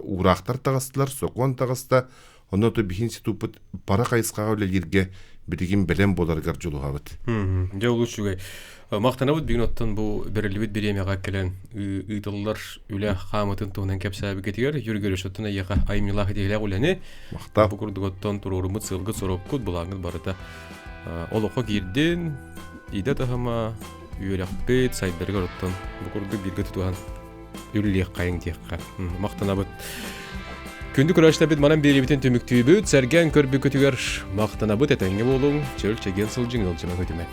уураахтар таҕыстылар, сокуон таҕыста. Онно то биһи институппут бары хайысхаҕа үлэлииргэ билигин бэлэм буоларыгар дьулуһабыт. Дьэ олус үчүгэй. Махтанабыт бүгүн оттон бу бэриллибит бириэмэҕэ кэлэн ыытыллар үлэ хаамытын туһунан кэпсээбиккитигэр Юрий Григорьевич оттон эйиэхэ айымньылаах идиэлээх үлэни Махтал. Бу курдук оттон туруоруммут сыалгыт сороккут былааҥҥыт барыта олоххо киирдин, идэ таһыма, үөрэхпит сайдарыгар оттон бу курдук бииргэ тутуһан үллиэххэйиҥ диэххэ. Махтанабыт. Күндү көрөөччүлэрбит манан биэриибитин түмүктүүбүт. Сэргээн көрбүккүтүгэр махтанабыт этэҥҥэ буолуҥ, чөл чэгиэн сылдьыҥ, ыалдьымаҥ көтүмэн.